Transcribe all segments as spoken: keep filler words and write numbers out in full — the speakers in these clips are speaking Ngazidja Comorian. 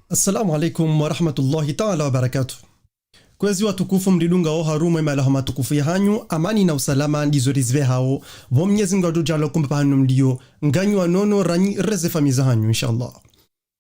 Assalamu alaikum wa rahmatullahi ta'ala wa barakatuh. Kwezi watukufu mridungao harumwa ye mahala matukufu yahanyu, amani na usalama ndizo rizipvehao. Pvo Mnyezi Mngu ngudjo djaaliya kwamba pvahanu mlio, nganyi wa nono ranyi reze famiyi zahanyu, inshallah.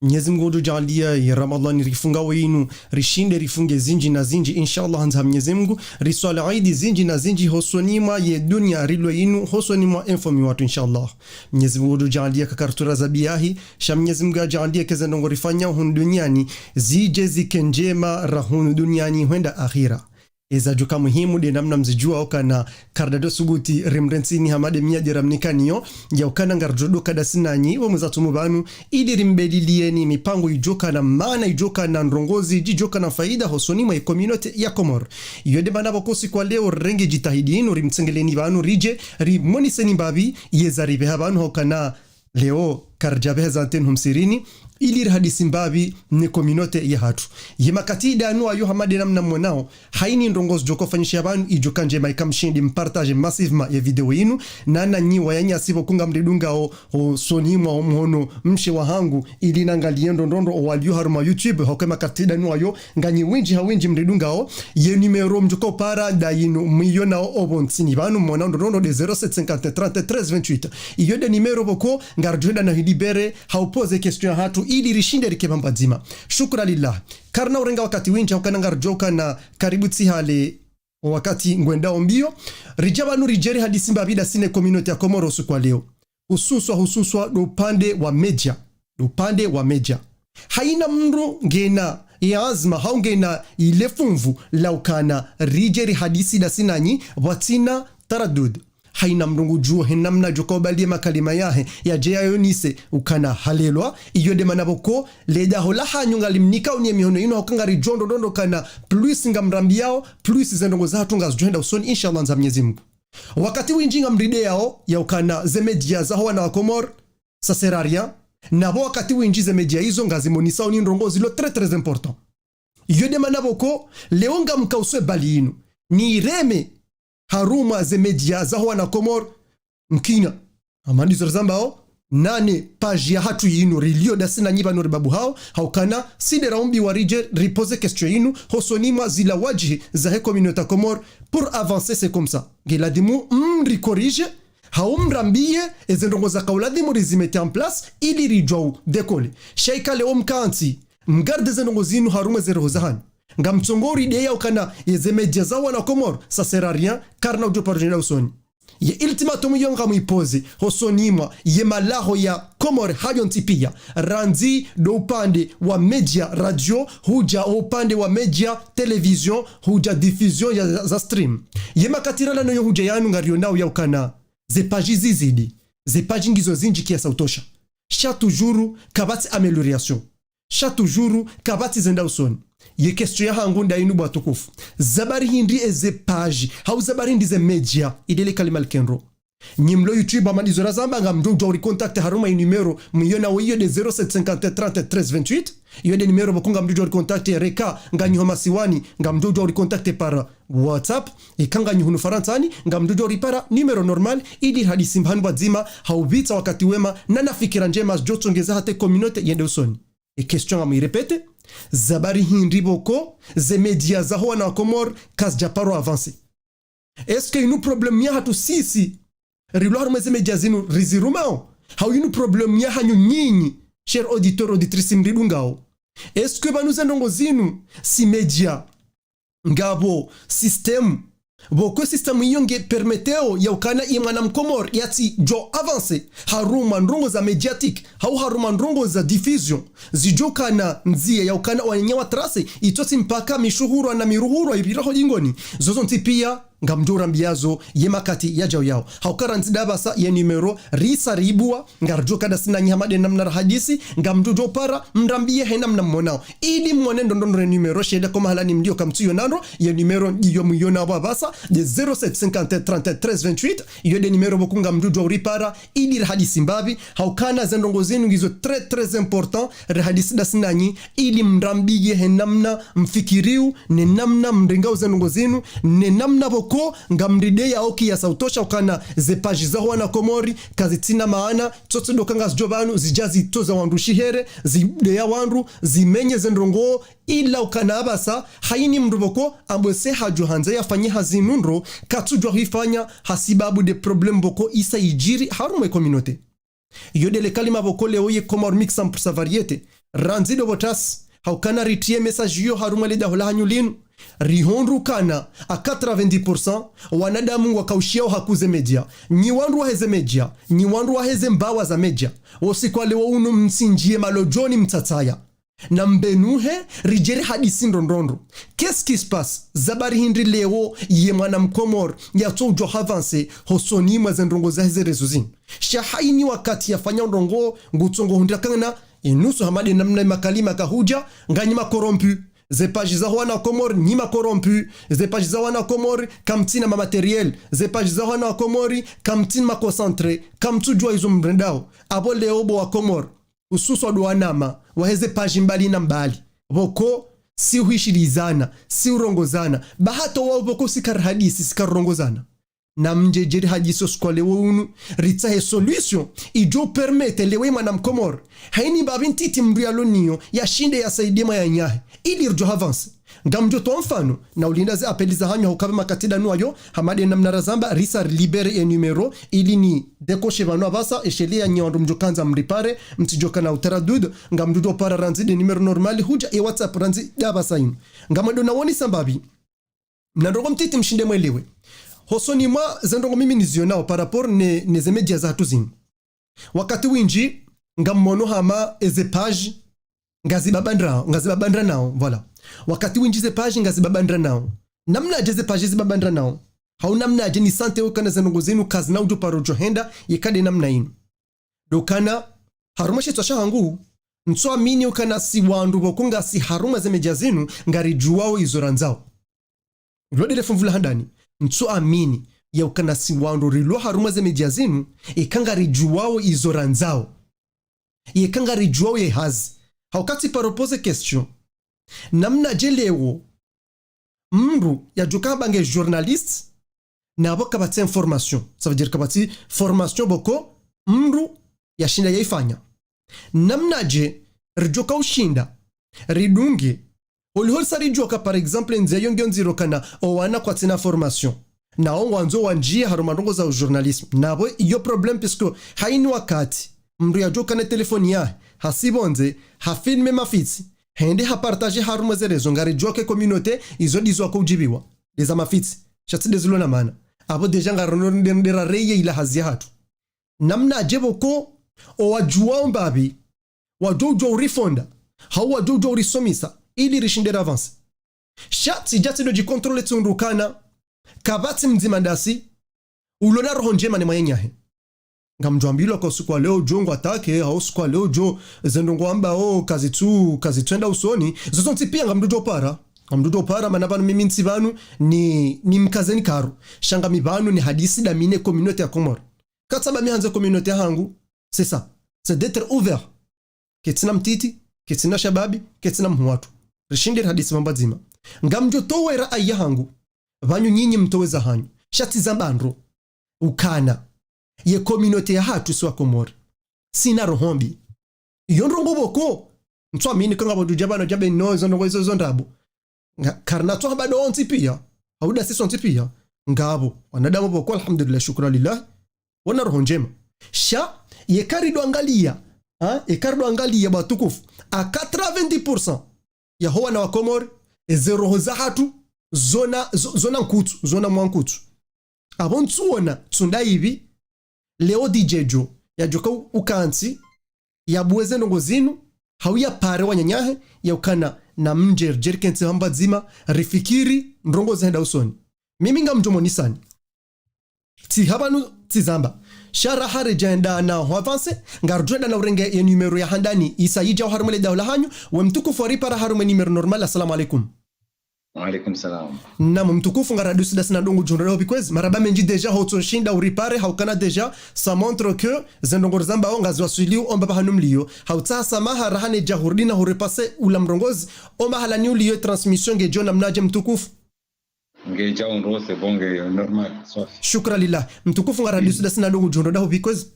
Mnyezi Mngu ngudjo djaaliya ye Ramadhani rifungao yinu, rishinde rifunge zindji na zindji, inshallah, handza Mnyezi Mngu, riswali idi zindji na zindji, hosoni mwa ye dunia rilo yinu, hosoni mwa enfo mi watu, inshallah. Mnyezi Mngu ngudjo djaaliya kakarutura za biyahi, sha Mnyezi Mngu yadjaaliye eka ze ndrongoo rifanyao hunu duniani, zidje zike ndjema ra hunu duniani hwenda akhira. Eza djuka muhimu nde namna mzidjuao ukana karidjado subuti rimrentsini hama nde miyadi ramnikaniyo, ya ukana ngaridjo doka ndasi nanyi, wo mwezi mtukufu pvanu, ili rimbeleliyeni mipango idjo kana maana, idjo kana ndrongoo zidjo kana faida hosoni mwa ye communauté ya Komori. Iyo nde mana pvoko usiku wa leo rirenge djitihadi inu rimtsengeleni pvanu ridje, rimoniseni mbapvi, yeza ripveha pvanu ha ukana leo, karidjapveha ze antenne hunu msihirini, ili rihadisi mbapvi ne communauté yahatru. Ye makati ndanu ayo hama nde namna mwonao, hayina ndrongoo zidjo ufanyishiha pvanu, idjo ka ndjema ika mshindi mpartage massivement ye video yinu, na nanyi wanyasi pvoko ngamridungao, hosoni mwa wo mhono mshe wahangu, ili nangaliye ndrongoo owalio harumwa YouTube, ha uka ye makati ndanu ayo, nganyi windji ha windji mridungao, ye numéro mdjo upara nda yinu mwiyonao opvo ntsini pvanu mwonao ndrongoo nde zéro sept cinquante trente treize vingt-huit. Iyo nde numéro pvoko ngaridjo hwenda na hidibere ha upoze question yahatru ili rishinde rike pvwadzima. Shukura lillah. Karina urenga wakati windji ha ukana ngaridjo kana karibu tsi hale wakati ngwendao mbio. Ridja pvanu ridje rihadisi mbapvi ndasi ne communauté ya Komori usiku wa leo. Hususwa, hususwa, ndo upande wa média. Ndo upande wa média. Hayina mndru ngena ye azma, hau ngena ile funvu la ukana ridje rihadisi ndasi nanyi, pvwatsina taradud. Hayina mndru ngudjuo he namna djo ka ubaliye makalima yahe, yadje yayonise ukana halelwa, iyo nde mana pvoko, le daho lahanyu ngalimnikao ni ye mihono yinu ha uka ngaridjo ndrongoo kana plus ngamrambiyao, plus ze ndrongoo zahatru ngazidjo hwenda usoni, inshallah, handza Mnyezi Mngu. Wakati windji ngamrideyao ya ukana ze média zaho wana wa Komori, ça sert à rien. Na pvo wakati windji ze média izo ngazimonisao ni ndrongoo zilo très, très important. Iyo nde mana pvoko, leo ngamkao usoni mbali yinu. Nireme harumwa ze média zaho wana Komori, mkina. Hama ndizo rizambao, nane page yahatru yinu rilio ndasi nanyi pvanu ribabuhao, ha ukana, si nde raumbiwa ridje ripoze question yinu, hosoni mwa zila wadjihi zahe communauté Komori, pour avancer c'est comme ça. Nge ladhimu mricorrige, hau mrambiye, eze ndrongoo zaka uladhimu rizimete en place, ili ridjuwa u décoller. Sha ika leo mkantsi, mgarde ze ndrongoo zinu harumwa ze roho zahanyu. Ngamtsongo urideya ukana yeze média zaho wana Komori, ça sert à rien, karina udjo paro djenda usoni. Ye ultimatum iyo ngamwipoze, hosoni mwa ye malaho ya Komori hayo ntsi piya. Randzi ndo upande wa média radio, hudja upande wa média télévision, hudja diffusion ya za, za stream. Ye makati rala nayo hudja yanu ngarionao ya ukana ze page zizidi, ze page ngizo zindji kiasi utosha. Sha toujours, kapvatsi amélioration. Sha toujours, kapvatsi zenda usoni. Ye question yahangu nda yinu bo watukufu. Za bari hindri eze page, hau za bari hindri ze média, ile le kalima likendro. Nyi mlo YouTube hama ndizo razamba ngamdjo udjuwa uricontacter harumwa ye numéro, mwiyonao iyo nde zéro sept cinquante trente treize vingt-huit. Iyo nde numéro pvoko ngamdjo udjuwa uricontacter reka nganyi ho masiwani, ngamdjo udjuwa uricontacter par WhatsApp, eka nganyi hunu Farantsani, ngamdjo udjuwa uripara numéro normal, ili rihadisi mbapvanu pvwadzima, ha upvitsa wakati wema, na na fikira ndjema zidjo tsongeza hata ye communauté yende usoni. Ye question ngamwirépéter, za bari hindri pvoko, ze média zaho wana wa Komori, kazidja paro avancer. Est-ce que inu problème yahatru sisi, rilo harumwa ze média zinu rizirumao? Hau inu problème yahanyu nyinyi, chers auditeurs, auditrices mridungao? Est-ce que pvanu ze ndrongoo zinu, si média, ngapvo système, pvoko système iyo nge permeteo ya ukana ye mwana mkomori yatsidjo avancer harumwa ndrongoo za médiatique, hau harumwa ndrongoo za diffusion, zidjo kana ndziya ya ukana wananya wa tracer, itsotsi mpaka mishuhurwa na miruhurwa ipvira ho dingoni, zozo ntsi piya, ngamdjo urambiyazo ye makati yadjao yao. Ha uka randzi nda pvasa ye numéro risa ribuwa, ngaridjo ka ndasi nanyi hama nde namna rahadisi, ngamdjo udjo para, mrambiye he namna mmonao. Ili mmone ndrongoo ndro ye numéro, shele ko mahalani mlio kamtsiyo nandro, ye numéro ndiyo mwiyonao pvapvasa, nde zéro sept cinquante et un trente et un treize vingt-huit, iyo nde numéro pvoko ngamdjo udjo uripara, ili rahadisi mbapvi, ha ukana ze ndrongoo zinu ngizo très, très important, rahadisi ndasi nanyi, ili mrambiye he namna mfikiriyo, ne namna mrengao ze ndrongoo zinu, ne namna pvoko ko ngamrideyao kiasi sha utosha ukana ze page za wana Komori kazitsina maana, tsotsi ndo ka ngazidjo pvanu, zidja zitoza wandru shihere, zideya wandru, zimenye ze ndrongoo, ila ukana apvasa, hayini mndru pvoko, ambwese hadjo handza yafanye hazi inu ndro, katsudjwa hifanya, hasibabu de problème pvoko isa idjiri, harumwa e communauté. Iyo de le kalima pvoko leo ye Comores Mix cent pour cent variété. Randzi do pvo tasi, haukana ritriye message iyo harumwa le daho la hanyu linu. Rihundru ukana, à quatre-vingt-dix pour cent, wanadamu ngwakaushiyao haku ze média. Nyi wandru wahe ze média, nyi wandru wahe ze mbawa za média. Wo usiku wa leo unu mtsindjiye malodjoni mtsatsaya. Na mbenuhe, ridje rihadisi ndro ndro ndro. Qu'est-ce qui se passe ? Za bari hindri leo ye mwana Mkomori yatso udjo avancer hosoni mwa ze ndrongoo zahe ze réseaux zinu ? Sha hayini wakati yafanya ndrongoo ngutsongo hundra kana inusu hama de namna makalima kahudja, nganyi ma corrompus. Ze page za wana Komori, nyi ma corrompus. Ze page za wana Komori, kamtsina ma matériel. Ze page za wana Komori, kamtsina ma concentré. Kamtsudjua izo mrendao. Apvo leo bo wa Komori, hususwa ndo wanama wahe ze page mbali na mbali, pvoko si uhishilizana, si urongozana, ba hata wao pvoko si karihadisi, si karirongozana. Na mdje dje rihadisi wo usiku wa leo unu, ritsahe solution idjo permettre leo ye mwana Mkomori, hayini mbapvi ntiti mndru yalo nayo, yashinde yasaidie mwananyahe, ili ridjo avancer. Ngamdjo towa mfano, na ulinda ze appel za hanyu hauka pvo makati danu ayo, hama de namna razamba, risa rilibérer ye numéro, ili ni décrocher pvanu apvasa, esheli ya nyi wandru mdjo kandza mripare, mtsidjo kana utaradud, ngamdjo djo para randzi de numéro normal, hudja ye WhatsApp randzi de apvasa inu. Ngamwendo nawonesa mbapvi. Mna ndrongoo ntiti mshinde mwelewe. Hosoni mwa ze ndrongoo mimi nizionao par rapport ne, ne ze média zahatru zinu. Wakati windji, ngammono hama eze page, ngazibabandra, ngazibabandra nao, voilà. Wakati windji ze page ngazibabandra nao. Namnadje ze page zibabandra nao ? Hau namnadje ni sentir ukana ze ndrongoo zinu kazina udjo paro djo henda, yeka de namna inu. Ndo ukana, harumwa she tswa shahangu, ntsu amini ukana si wandru pvoko ngasi harumwa ze média zinu, ngaridjuwao izo randzao. Lo de le fumvu la handani, ntsu amini ya ukana si wandru rilo harumwa ze média zinu, eka ngaridjuwao izo randzao. Eka ngaridjuwao ye hazi. Hauka tsi paro poser question. Namnadje leo, mndru yadjo ka hamba nge journaliste, na pvo kapvatsi formation. Ça veut dire kapvatsi formation pvoko mndru yashinda yaifanya. Namnadje ridjo ka ushinda ridunge, holiho risa ridjuwa ka, par exemple, ndzia yo ngiyo ndziro kana owana kwatsina formation, nao ngwandzo wandjiye harumwa ndrongoo za journalisme. Na pvo iyo problème, puisque hayini wakati mndru yadjo kana telefoni yahe, hasi pvondze, hafilme mafitsi, hende hapartager harumwa ze réseaux, ngaridjuwa ke communauté, izo ndizo wako udjibiwa, de za mafitsi, sha tsi de zilo na maana. Apvo déjà ngarono nde, nde rareye ila hazi yahatru. Namnadje pvoko, owadjuwao mbapvi, wadjo udjuwa urifonda, hau wadjo udjuwa urisomesa, ili rishinde ravancer. Sha tsidja tsindo djicontrôler tsihundru ukana, kapvatsi mdzima ndasi, ulo na roho ndjema ne mwananyahe. Ngamdjo ambilwa ka usiku wa leo djo ngwa attaquer, hau usiku wa leo djo, ze ndrongoo wambao, kazitsu, kazitswenda usoni, zo zontsi pia ngamdjo djo para. Ngamdjo djo para, mana pvanu mimi ntsi pvanu, ni, ni mkazeni karo. Sha ngami pvanu ni hadisi dami ne communauté ya Komori. Katsamba mi handze communauté yahangu, c'est ça. C'est d'être ouvert. Ketsina mtiti, ketsina shababi, ketsina mhuu watru. Rishinde rihadisi mambo madzima. Ngamdjo towa ye ra'ayi yahangu, pvanu nyinyi mtowe za hanyu. Sha tsi zamba ndro ukana ye communauté yahatru si wa Komori, sina roho mbi. Iyo ndrongoo pvoko. Ntsu amini ka ngapvo djudja pvanu djabe no, zo ndrongoo izo zo ndrabo. Nga, karina tsu hamba ndo wontsi pia. Hau ndasi sontsi pia. Ngapvo wanadamu pvoko, alhamdulillah, shukra lillah, wana roho ndjema. Sha, yeka ridjo angaliya, ha, yeka ridjo angaliya watukufu, à quatre-vingt-dix pour cent yaho wana wa Komori, eze roho zahatru, zona, zo-, zona nkutsu, zona mwa nkutsu. Apvo ntsuona, tsunda ipvi, leo D J djo, yadjo ka u-, ukantsi, yabuwe ze ndrongoo zinu, hau yapare wananyahe, ya ukana namdje ridje rikentsi hamba dzima, rifikiri, ndrongoo zahenda usoni. Mimi ngamdjo monisani. Tsi hapvanu, tsi zamba. Sha raha ridja enda na ho avancer, ngarudjo enda na urenge ye numéro ya handani, isa idja harumwa le daho la hanyu, we mtukufu waripara harumwa numéro normal, assalamu alaikum. Wa alaikum salam. Naam, mtukufu, ngaradusi ndasi na ndrongoo djundra leo pvi kwezi. Marahaba mendji déjà hotso shinda uripare, hau ukana déjà, ça montre que ze ndrongoo rizambao ngaziwaswiliyo, omba pvahanu mliyo. Hau tsaha samaha, raha nedja hurudi na huripase ula mrongozi, omba halani uliyo transmission ngedjo namnadje mtukufu. Nge djao ndro, c'est bon, nge normal, swafi. Shukra lillah. Mtukufu, ngarandzi usuda sina ndrongo djondro daho pvi kwezi?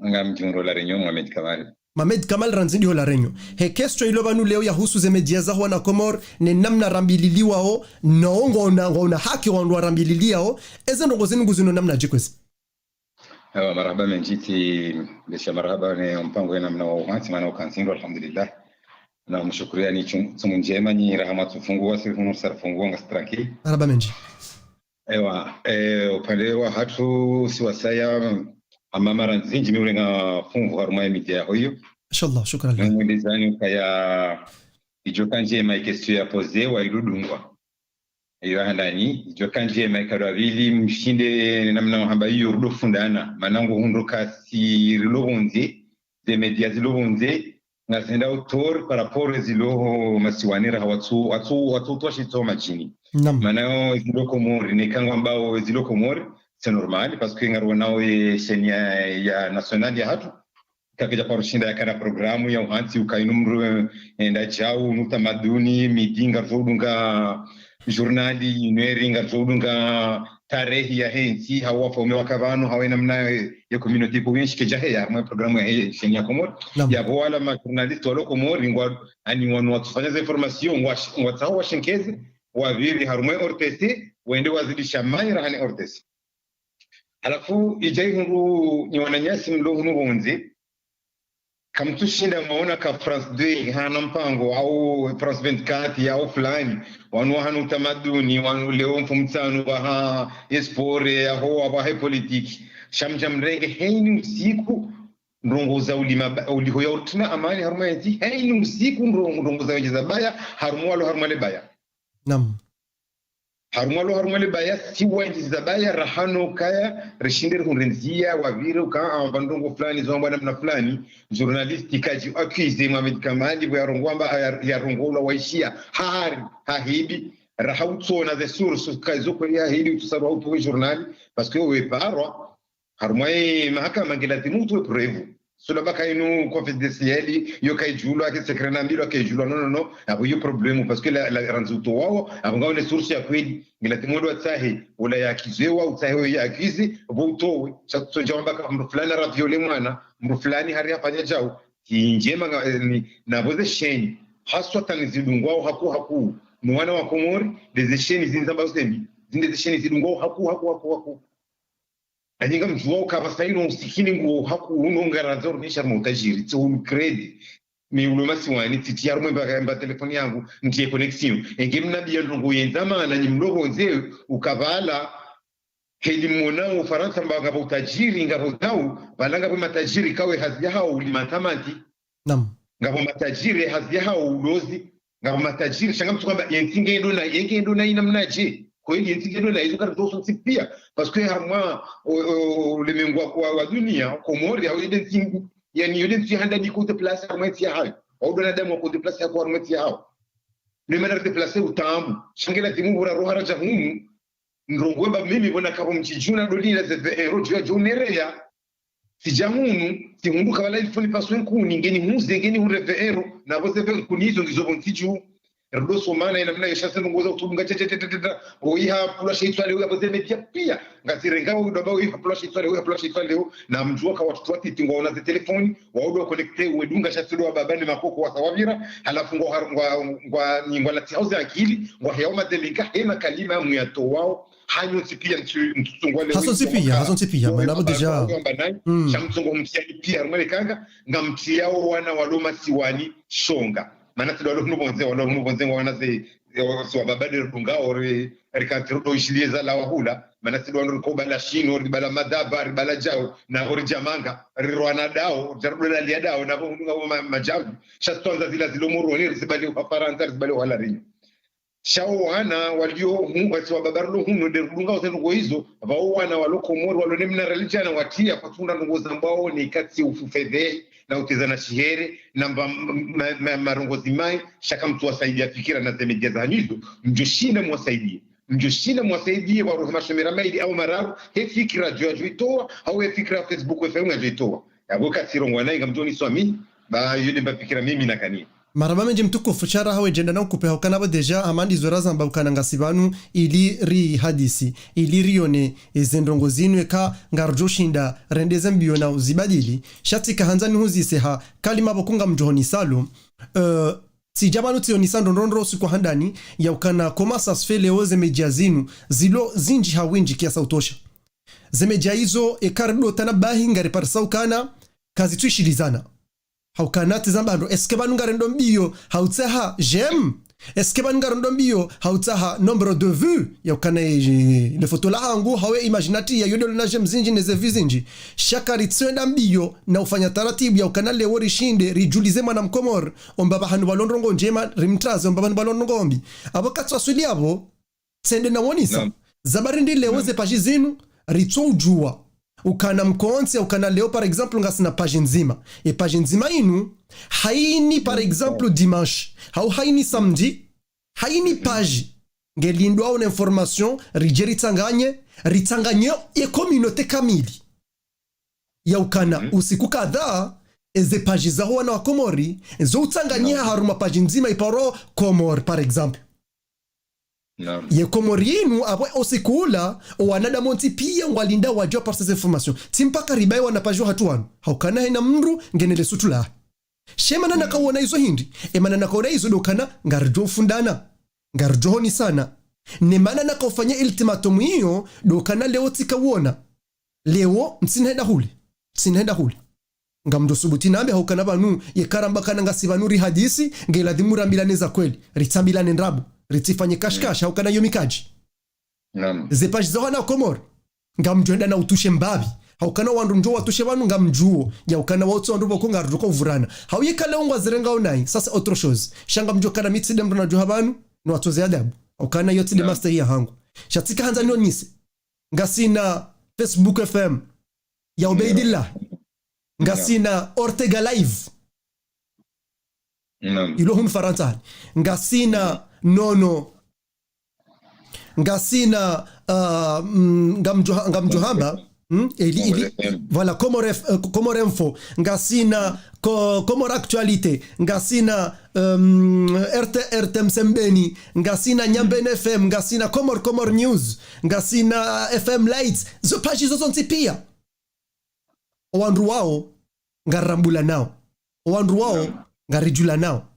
Ngamdjondro La Réunion, Mohamed Kamal. Mohamed Kamal, randzi ndiho La Réunion. He question ilo pvanu leo yahusu ze média za hwana Komori, ne namna rambililiwao, no ngwaona, ngwaona haki wandru warambililiao, eze ndrongo zinu nguziono namnadje kwezi? Ewa, marahaba mendji, tsi ndesha marahaba ne mpango yena mna wa uhantsi, mana uka ntsindo, alhamdulillah. Na mshukuriani tsu-, tsumu ndjema, nyi rahama tsufunguwa, si hunu sarifunguwa, ngasi tranquille. Marahaba mendji. Ewa, eh, upande wahatru si wasaya, ama mara ndzindji mi ulenga funvu harumwa ye média yaho iyo. Inshallah, shukran lillah. Mwendezani ukaya idjo ka ndjema i question ya posewa iludungwa. Iyo handani, idjo ka ndjema ikado pvili mshinde namna wahamba iyo rudo fundana. Mana ngo hundro kasi rilo pvondze, ze média zilo pvondze, ngazenda autor par rapport zilo masiwani raha watsu, watsu, watsu utwa shitso madjini. Naam. Mana yo zilo Komori, ne kangwa mbao zilo Komori, c'est normal, parce que ngarionao ye chaîne ya, ya nationale yahatru, kakidja paro shinda yakana programme ya uhantsi uka inu mdru, eh, nda djau, nu tamaduni, midi ngaridjo udunga journal, inu eri ngaridjo udunga tarehi yahe ntsi, hau wafaume waka pvanu, hau ye namna ye communauté ko yenshi kedja heya, mwe programme yahe chaîne ya Komori. Naam. Yapvo wala ma journaliste walo Komori, ngwa, ani wanu watsufanya ze information, ngwa, ngwatsaho washenkeze, wapviri harumwa ye O R T C, wende wazidisha manyi raha ne O R T C. Halafu, idja ihundru nyi wananyasi mlo hunu pvondze, kamtsushinda mwaona ka France deux hana mpango, au France vingt-quatre, au fulani, wanu wahana utamaduni, wanu leo mfumtsanu waha ye sport, yaho, waha ye politique. Sha mdja mrenge, heni usiku, ndrongo za ulima ba-, uliho ya utrina amani harumwa ye ntsi, heni usiku, ndrongo, ndrongo za wendjeza baya, harumwa walo, harumwa le baya. Naam. Harumwa lo, harumwa le baya, si wendjeza baya, raha no kaya, rishinde rihundre ndzia, wapvire uka, ah, pva ndrongo fulani, zo mbwana mna fulani, journaliste kadji accusé Mohamed Kamal, pvo yarongoa amba, ya, yarongolwa waishia, hari, hahidi, raha utsona ze sources, ka izo kweli hahidi, utsusa raha utowe journal, parce que we parwa, harumwa ye mahakama ngilazimu utowe preuve. Sula baka inu confidentiel, yo kaidjulwa, ke secret nambilwa, kaidjulwa, non, non, non. Apvo iyo problème, parce que la, la, randzi utowao, apvo ngaone source ya kweli, ngilazimu ndo watsahe, ula ya accusé wa, utsahe we ya accusé, pvo utowe. Sha tsondja wamba ka mdru fulani ra viole mwana, mdru fulani hari hafanya djau, tsi ndjema nga, eh, ni, na pvo ze chaîne. Haswa tani zidungwao haku, haku. Ni wana wa Komori, nde ze chaîne zindza mba usembi, zinde ze chaîne zidungwao haku, haku, haku, haku. Ani ngamdjuwa uka pvasa inu usikini ngo haku unu ngarandzo runisha harumwa utajiri, tsi unu crédit. Mi ulo masiwani, tsitsi harumwa mba, mba téléphone yangu, ntiye connexion. Enge mnambiya ndrongo yendza mana nyi mlo pvondze, uka pvala, heli mwona Ufarantsa mba ngapvo utajiri, ngapvo dau, pvala ngapvo matajiri kawe hazi yahao ulima tamati. Naam. Ngapvo matajiri hazi yahao ulozi. Ngapvo matajiri, sha ngamtsuka amba yentsi ngendo na, yengendo na ina mnadje. Kweli yentsi ngendo na izo kari doso ntsi pia. Parce que harumwa, o, o, ulemengu wa, wa, wa dunia, Komori, au yende ntsi ngu, yani yende ntsi handa ni ko déplacer harumwa ntsi yahayo. Au dona damu wa ko déplacer yako harumwa ntsi yahayo. Ne mana déplacer utambu. Sha ngilazimu hura roha radja hunu, ndrongo amba mimi pvo nakapvo mtsidjuna doli la ze vingt euros djuu ya djo unereya. Tsidja hunu, tsihundru ka pvala ilifoni paswe nkuni, ngeni huze, ngeni hundre vingt euros, na pvo ze vingt nkuni izo ngizo pvo ntsidju. Rudo somana ina mna yesha senu ngoza utudunga tse, tse, tse, tse, tse, oiha pvula sha itswa leo, yapvo ze média pia. Ngasi renga wo udaba oiha pvula sha itswa leo, oiha pvula sha itswa leo, na mdjuwa ka watoto watiti ngwaona ze téléphone, waudo connecté, wedunga sha tsi ndo wababa ne makoko wasa wapvira, halafu ngwa, ngwa, ngwa, ni ngwa lati hauze akili, ngwa heya umadelinka, hena kalima ya muyatowao, hanyu ntsi pia ntsu-, ntsungwa leo. Haso ntsi pia, haso ntsi pia, mana pvo déjà. Sha mtsongo mtsiani pia, harumwa le kanga, ngamtsiao wana walo masiwani shonga. Mana tsi ndo walo hunu pvondze, walo hunu pvondze ngwaona ze, yo, si wababa nde rudunga, ori, rikantsi rudo ishiliye za lawa hula. Mana tsi ndo walo riko bala shino, ri bala madaba, ri bala djau, na ori djamanga, ri rwana dao, djarudo lalia dao, na pvo hunu ngapvo ma-, madjau. Sha tsandza zila zilo Moroni, ri zibale uha Farantsa, ri zibale uha La Réunion. Sha wo wana walio hu-, wasi wababa rilo hunu, nde rudunga uze ndrongo izo, pvao wana walo Komori, walo ne mna ralijana watia, kwatsunda ndrongo zambwao, ne ikatsi ufufedhe, na uteza na shihere, na mba, ma, ma, marongozi mai, sha kamtsu wasaidia fikira na ze média za hanyu izo, mdjo shinda mwasaidia. Mdjo shinda mwasaidia, warohe mashomera maili au mararu, he fikira djo yadjo itowa, au he fikira Facebook F M yadjo itowa. Yapvo katsi rongoa nayi ngamdjo niswami, ba yo nde mba fikira mimi nakaniya. Marahaba mendji mtukufu, sha raha wedjenda na ukupe haukana bo déjà, hama ndizo razamba ukana ngasi pvanu, ili rihadisi, ili rione, eze ndrongo zinu eka ngaridjo shinda, rende ze mbiyo na uzibadili, sha tsika handza nihuzise ha, kalima pvoko ngamdjo honisalo, euh, tsidja pvanu tsionisa ndrondrondro usiku wa handani, ya ukana comment ça se fait leo ze média zinu, zilo zindji ha windji kiasi utosha. Ze média izo, eka ridotana bahi ngariparisa ukana, kazitsuishilizana. Haukana tsi zamba ndo, est-ce que pvanu ngarendo mbiyo, hautsaha j'aime? Est-ce que pvanu ngarendo mbiyo, hautsaha nombre de vues? Ya ukana, eh, le photo la hangu, hawe image natiya, yo ndo lina j'aime zindji, ne ze vues zindji. Sha karitsuenda mbiyo, na ufanya taratibu, ya ukana leo rishinde, ridjulize mwana mkomori, omba pvahanu pvalo ndrongo ndjema, rimtraze, omba pvahanu pvalo ndrongo mbi. Apvo katswaswili apvo, tsende na wonisa. Naam. Zabari ndi leo ze page zinu, ritso udjuwa. Ukana mkontsi, ukana leo, par exemple, ngasina page ndzima. E page ndzima inu, haini, par exemple, dimanche. Hau haini samedi, haini page. Ngelindwa une information, ridje ritsanganye, ritsanganye ye communauté kamili. Ya ukana, usiku kadhaa, eze page zaho wana wa Komori, zo utsanganyiha harumwa page ndzima iparo Komori, par exemple. Naam. Ye Komori inu, apvo usiku ula, o wanadamu wontsi pia ngwalinda wadjuwa parce que information. Tsi mpaka ribaye wana page hatru wanu. Haukana hena mndru, ngena le sutu lahe. She mana nakawona izo hindri. E mana nakawona izo ndo ukana, ngaridjo ufundana. Ngaridjo honisana. Ne mana nakaufanya ultimatum iyo, ndo ukana leo tsika wona. Leo, ntsina henda hule. Ntsina henda hule. Ngamdjo subuti nambe haukana pvanu, ye karamba kana ngasi pvanu rihadisi, ngeladhimu rambilane za kweli. Ritsambilane ndrabo. Ritsifanye kashkash, haukana yo mikadji. Naam. Ze page za wana Komori. Ngamdjo enda na utushe mbapvi. Haukana wandru ndjo watushe pvanu ngamdjuwo. Ya ukana wautso wandru pvoko ngarudjuka uvurana. Hau yeka leo ngwazirengao nayi. Ça, c'est autre chose. Sha ngamdjo kana mi tsi nde mndru nadjuha pvanu, no watsoze adabu. Haukana yo tsi nde mastehi ya hangu. Sha tsika handza nionise. Ngasina Facebook F M ya Ubeidillah. Ngasina Ortega Live. Naam. Ilo hunu Farantsa. Ngasina Nono. Ngasina, ah, mm, ngamdjo ha-, ngamdjo hamba. Hmm? Eli, Comores eli, F M. Voilà, Comores F-, euh, Comores Info. Ngasina Co-, Comores Actualité. Ngasina, euh, R T, R T M C Mbeni. Ngasina Nyambeni F M. Ngasina Comores, Comores News. Ngasina F M Lights. Zo page zo zontsi pia. O wandru wao, ngarirambulanao. O wandru wao, ngaridjulanao.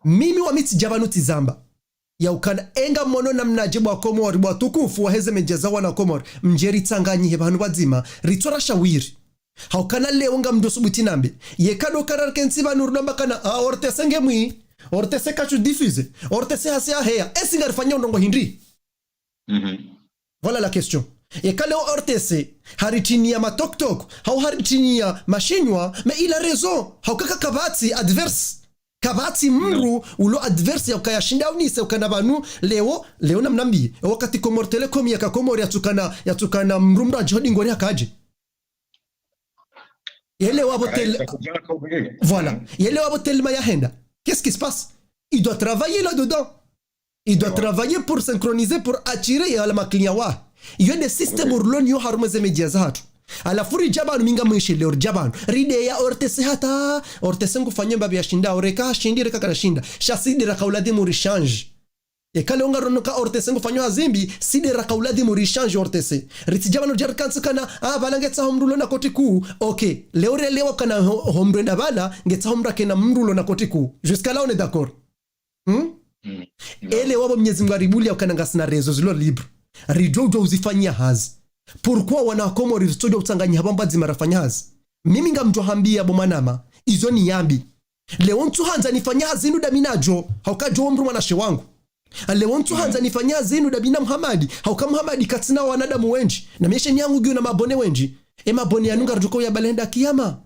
Mimi wami tsidja pvanu tsizamba. Ya ukana enga mono namnadje bo wa Komori, bo watukufu waheze média za wana Komori. Mdje ritsanganyihe pvahanu pvadzima, ritso ra shawiri. Haukana leo ngamdjo subuti nambe. Yeka ndo ukana rikentsi pvanu rudamba kana, ah, O R T C nge mwi. O R T C katsu diffuse. O R T C hasi aheya. Esi ngarifanya ndrongo hindri. Mhm. Voilà la question. Yeka leo O R T C, haritiniya ma tok tok, hau haritiniya mashinwa, mais il a raison. Hauka ka kapvatsi adverse. Kapvatsi mndru ulo adverse ya ukaya shinda unise ukana pvanu, leo, leo namnambiye. E wakati Comores Telecom yaka Comores yatsukana, yatsukana mndru mndru adjihodi ngori hakadje. Yele wapvo tel-, voilà. Yele wapvo Telma yahenda. Qu'est-ce qui se passe? Il doit travailler là-dedans. Il doit travailler pour synchroniser, pour attirer ya la ma client wa. Iyo nde système urloni yo harumwa ze média zahatru. Halafu ridja pvanu mi ngamwishe leo ridja pvanu. Rideya O R T C hata, O R T C ngufanye mbapvi yashinda, oreka hashindi, reka karashinda. Sha si nde raka uladhimu ri change. Eka leo ngarono ka O R T C ngufanyo hazi mbi, si nde raka uladhimu ri change O R T C. Ritsidja pvanu ridja rikantsi kana, ah, pvala ngetsaho mndru ulo na koti kuu. Ok, leo relewa kana ho-, ho mndru enda pvala, ngetsaho mndru akena mndru ulo na koti kuu. Jusqu'à là, on est d'accord. Hmm? Ele wapvo Mnyezi Mngu aribuliya ukana ngasina réseau zilo libre. Ridjo udjo uzifanyia hazi. Pourquoi wana Komori ritsodjo utsanganyiha pvamwadzima rafanya hazi? Mimi ngamdjo hambiya bo mwanama, izo ni yambi. Leo ntsu handza nifanya hazi inu ndami nadjo, hauka djo wo mndru mwanashe wangu. Leo ntsu handza nifanya hazi inu ndami na Muhamadi, hauka Muhamadi katsina wanadamu wendji. Na mi ye sheni yangu ngiyo na mabone wendji. E mabone yanu ngaridjo uka uyabalenda kiyama.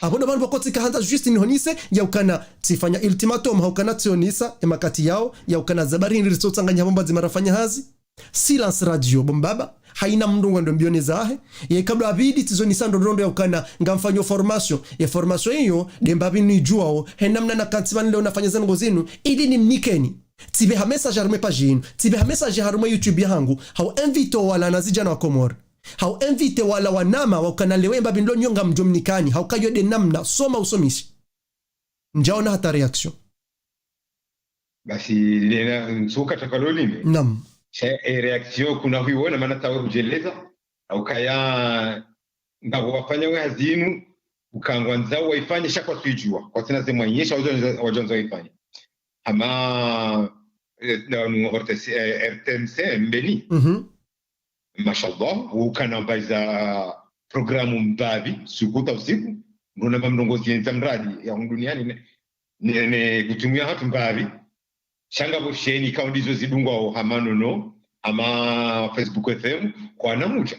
Apvo ndo pvanu pvoko tsika handza juste nihonise, ya ukana tsifanya ultimatum, haukana tsionisa, e makati yao, ya ukana zabari hindri ritso tsanganya pvamwadzima rafanya hazi. Silence radio, bo mbaba, haina mndru ngwendo mbiyo ne zahe, ye kabla abidi tizonisa ndrondrondro ya ukana ngamfanyo formation, ye formation iyo, nde mbapvi nidjuwao, he namna nakantsi pvanu leo nafanya ze ndrongo zinu, ili nimnikeni. Tsipve ha message harumwa e page inu, tsipve ha message harumwa YouTube yahangu, hau invite wala wanazidjana wa Komori. Hau invite wala wanama wa ukana leo e mbapvi nilo nyo ngamdjo mnikani, hauka iyo nde namna, soma usomisi. Ndjaona hata réaction. Basi, lena, ntsuka takalolime. Naam. Sha, e réaction kuna huiona, mana tawe hudjeleza. Au kaya, ngapvo wafanya we hazi inu, uka ngwandzao waifanye sha kwatsu idjua. Kwatsina ze mwayeshi, wadjo, wadjo wandza waifanye. Hama, eh, na, nu, R T C, eh, R T M C, Mbeni. Mhm. Mashallah, ukana mbaiza programu mbapvi, suku ta usiku, ndona mamlongozi yendza mradi ya hunu duniani ne, ne, ne kutumu ya hatru mbapvi, sha ngapvo sheni kaundi zo zidungwao hama Nono, hama Facebook F M, kwana mudja.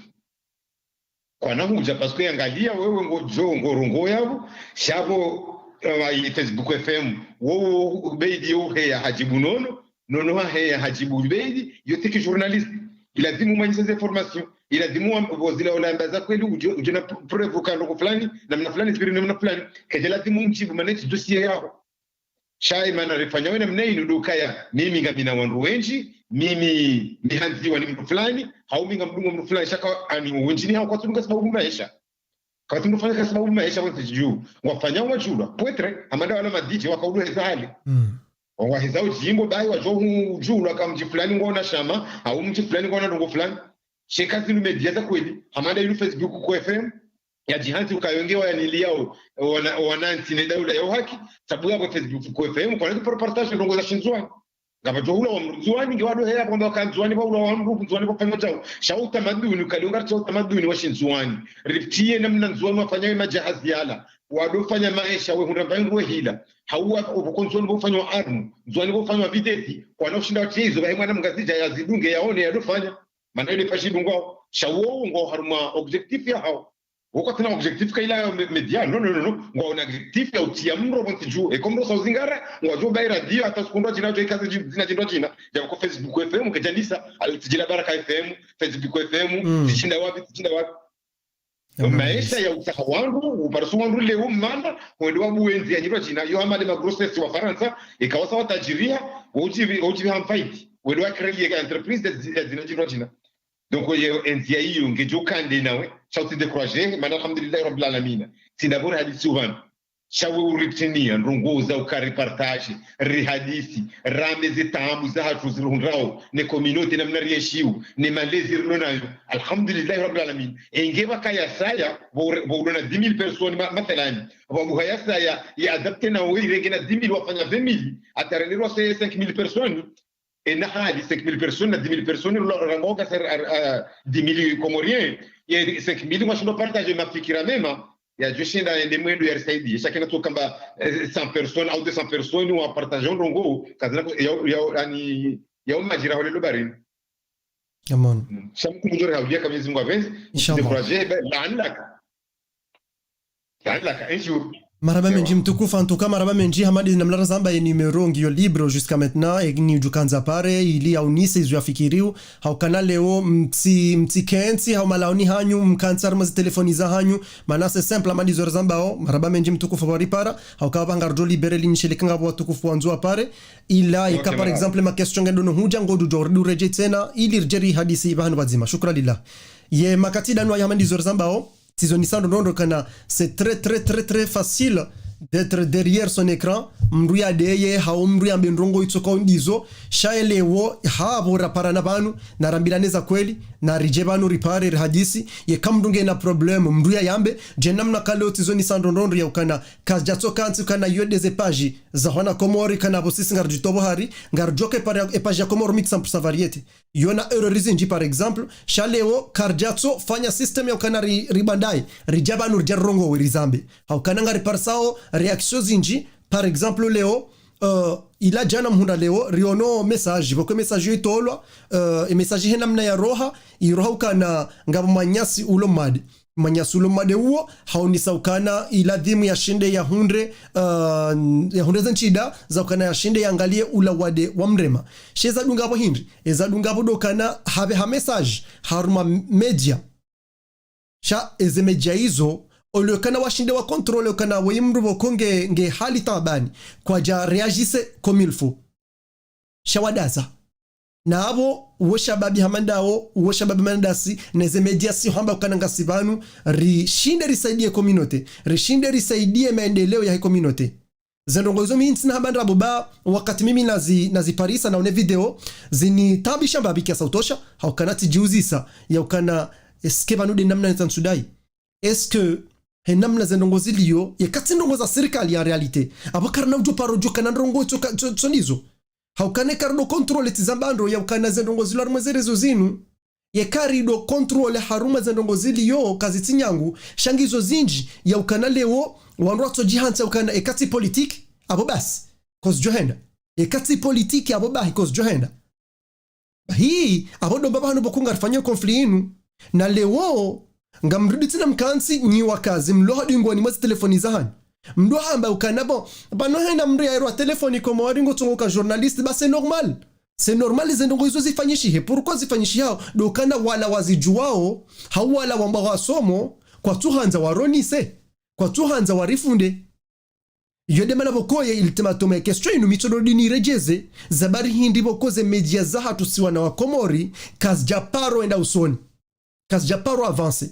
Kwana mudja, parce que angalia wewe ngodjo, ngorongoa yapvo, sha pvo, eh, Facebook F M, wo, wo, Beidi yo heya hadjibu Nono, Nono haheya hadjibu Beidi, yo tsi ki journaliste. Ilazimu umanyise ze information. Ilazimu wa, pvo zila ola yamba za kweli, udjo, udjo na pr-, preuve uka ndrongo fulani, namna fulani, zipviri namna fulani. Kedja lazimu umdjibu, mana tsi dossier yaho. Sha ye mana rifanya we namna inu ndo ukaya, mimi ngamina wandru wendji, mimi mihandziwa ni mndru fulani, hau mi ngamdungwa mndru fulani, sha ka ani wendji ni hau kwatsu dunga sababu maesha. Kwatsu mndru fanya ka sababu maesha wontsi dju. Ngwafanya ngwadjulwa. Peut-être, hama nda wala ma D J waka udo heza hali. Mm. Ngwaheza udjimbo bahi wadjo hudjulwa ka mdji fulani ngwaona shama, hau mdji fulani ngwaona ndrongo fulani. Sha eka zinu média za kweli, hama nda inu Facebook ko F M, yadjihandzi uka yo nge wayaniliyao, wana, wanantsi ne daula ya uhaki, sabu yapvo Facebook ko F M, kwana tu partage ndrongo za shindzuwani. Ngapvadjo hula wa mndzuwani, nge wado heya kwamba waka Ndzuwani, pvahula wa mndru Ndzuwani pvafanya djau. Sha utamaduni, ukali unga sha utamaduni wa shindzuwani. Ripvirie namna Ndzuwani wafanya we majahazi yala. Wado fanya maesha we hundra mbayi ngwe hila. Hauwa, upvoko Ndzuwani pvofanywa armu, Ndzuwani pvofanywa videti, kwana ushinda watie izo, bahi mwana mngazidja yazidunge yaone yado fanya. Mana ile pvashi dungwao. Sha wo ngwao harumwa objectif yahao. Wo kwatsina objectif ka ila yo me-, média. Non, non, non, non. Ngwaona objectif ya utia mndru pvontsi dju. E ko mndru sa uzingara, ngwadjo bayi radio, hata siku ndrwadjina, djo ikaze dji-, dzina djindrwadjina. Djapvo ko Facebook F M, kedjanisa, ayo tsidjila Baraka F M, Facebook F M, mm, tsishinda wapvi, tsishinda wapvi. Maesha ya utsaha wandru, upariso wandru leo mana, wende wabuwe ndzia nyindrwadjina, yo hama le ma grossesses wa Farantsa, eka wasa watadjiriha, wodjipvi-, wodjipviha mfaidi, wende wa créer ka entreprise ya dzi-, ya dzina djindrwadjina. Donc, ye, endzia iyo, ngedjo kande nawe, sha utsi décourager, mana alhamdulillahi rabbil alamina. Tsi ndapvo rihadisi upvanu. Sha we uripvirie, ndrongo za uka ripartage, rihadisi, rambe ze taabu zahatru zirihundrao, ne communauté namna rienshio, ne malezi rilo nayo. Alhamdulillahi rabbil alamina. Enge pvaka yasaya, pvo, pvo ulo na dix mille personnes, ma-, mathalani. Pvo buha yasaya, ya adapter na we irenge na dix mille wafanya vingt mille, hata rende rwasaya cinq mille personnes, ena hali cinq mille personnes na dix mille personnes, lo rango ka ser, a, a, dix mille Comoriens, ye cinq mille ngwashindo partager mafikira mema, yadjo shinda yende mwendo yarisaidie. Sha kena tu kamba, eh, cent personnes au deux cents personnes wa partager ndrongo, kazina ku-, ya, ya, ani, ya umadjira hole lo barini. Amen. Mm. Sha mkumudjore haudia ka Mwenyezi Mungu apvendze, inshallah. Décourager, ben, la anlaka. Marahaba mendji mtukufu, en tout cas, marahaba mendji, hama nde namna razamba ye numéro ngiyo libre jusqu'à maintenant, e ni udjukandza pare, ili yaunise izo yafikiriyo, haukana leo, mtsi, mtsi kentsi, hau malaoni hanyu, mkantsi harumwa zi telefoni za hanyu, mana c'est simple, hama ndizo razambao, marahaba mendji mtukufu waripara, hauka pvanga ngaridjo libérer linyishe leka ngapvo watukufu wandzo wapare, ila ika, par exemple, ma question ngendo no hudja, ngodjo ridjo redjei tsena, ili ridje rihadisi pvahanu pvadzima. Shukran lillah. Ye makati danu aya hama ndizo razambao, tsizo nisa ndrondrondro kana, c'est très, très, très, très facile d'être derrière son écran. Mndru yadeye, hau mndru yambe ndrongo itsoka undizo. Sha ye leo, hapvo raparana pvanu, na rambilane za kweli, na ridje pvanu ripare, rihadisi. Yeka mndru ngena problème, mndru yayambe. Dje namna ka leo tsizo nisa ndrondrondro ya ukana, kazidjatsoka ntsi ukana yo nde ze page za hwana Komori kana pvo sisi ngaridjitowa hari, ngaridjoke pare e page ya Comores Mix cent pour cent variété. Yo na erreur zindji, par exemple, sha leo, karidjatso fanya système ya ukana ri, ribandaye, ridja pvanu ridja rirongowe rizambe. Haukana ngariparisao réaction zindji, par exemple, leo, euh, ila djana mhundra leo, riono message, pvoko message yo itolwa, euh, e message he namna yaroha, iroha ukana ngapvo mwananyasi ulo made. Mwananyasi ulo made uwo, haonesa ukana iladhimu yashinde yahundre, euh, yahundre ze ntsida, za ukana yashinde yangalie ula wade wamrema. Sha eza dunga pvo hindri, eza dunga pvo ndo ukana hapve ha message, harumwa média. Sha eze média izo, ole ukana washinde wa contrôler ukana weyi mndru pvoko nge, nge hali taabani, kwadja réagir comme il faut. Sha wadaza. Na apvo, uwo shababi hama ndawo, uwo shababi hama ndasi, neze média si hamba ukana ngasi pvanu, rishinde risaidie communauté, rishinde risaidie maendeleo yahe communauté. Ze ndrongoo izo mi ntsina haba ndrabo ba wakati mimi nazi, naziparisa naone video, zinitaabisha mbapvi kiasi sha utosha, haukana tsidjiuzisa, yaukana, est-ce que pvanu nde namna nitsantsudai? Est-ce que he namna ze ndrongoo ziliyo, yeka tsi ndrongoo za sirikali en réalité, apvo karina udjo paro djo kana ndrongoo tso ka, tso, tso ndizo. Haukana eka rido contrôler tsi zamba ndro, yaukana ze ndrongoo zilo harumwa ze réseaux zinu. Yeka rido contrôler harumwa ze ndrongoo ziliyo, kazitsi nyangu, sha ngizo zindji, yaukana leo, wandru watsodjihantsi yaukana eka tsi politique, apvo basi, kozidjo henda. Eka tsi politique, apvo bahi, kozidjo henda. Bahi, apvo ndo mbapvi hanu pvoko ngarifanyao conflit inu. Na leo, ngamrudi tsena mkantsi nyi wakazi, mlo hadingoni mwa ze telefoni zahanyu. Mdo hamba ukana bon, pvanu hena mndru yairwa telefoni Komori ngotsongo ka journaliste, ba c'est normal. C'est normal, ze ndrongoo izo zifanyishihe. Pourquoi zifanyishihao? Ndo ukana wala wazidjuwao, hau wala wamba wasomo, kwatsuhandza waronise, kwatsuhandza warifunde. Iyo nde mana pvoko ye iltimatum ya question inu mi tsodo dini iredjeze, za bari hindri pvoko ze média zahatru si wana wa Komori, kazidja paro enda usoni. Kazidja paro avancer.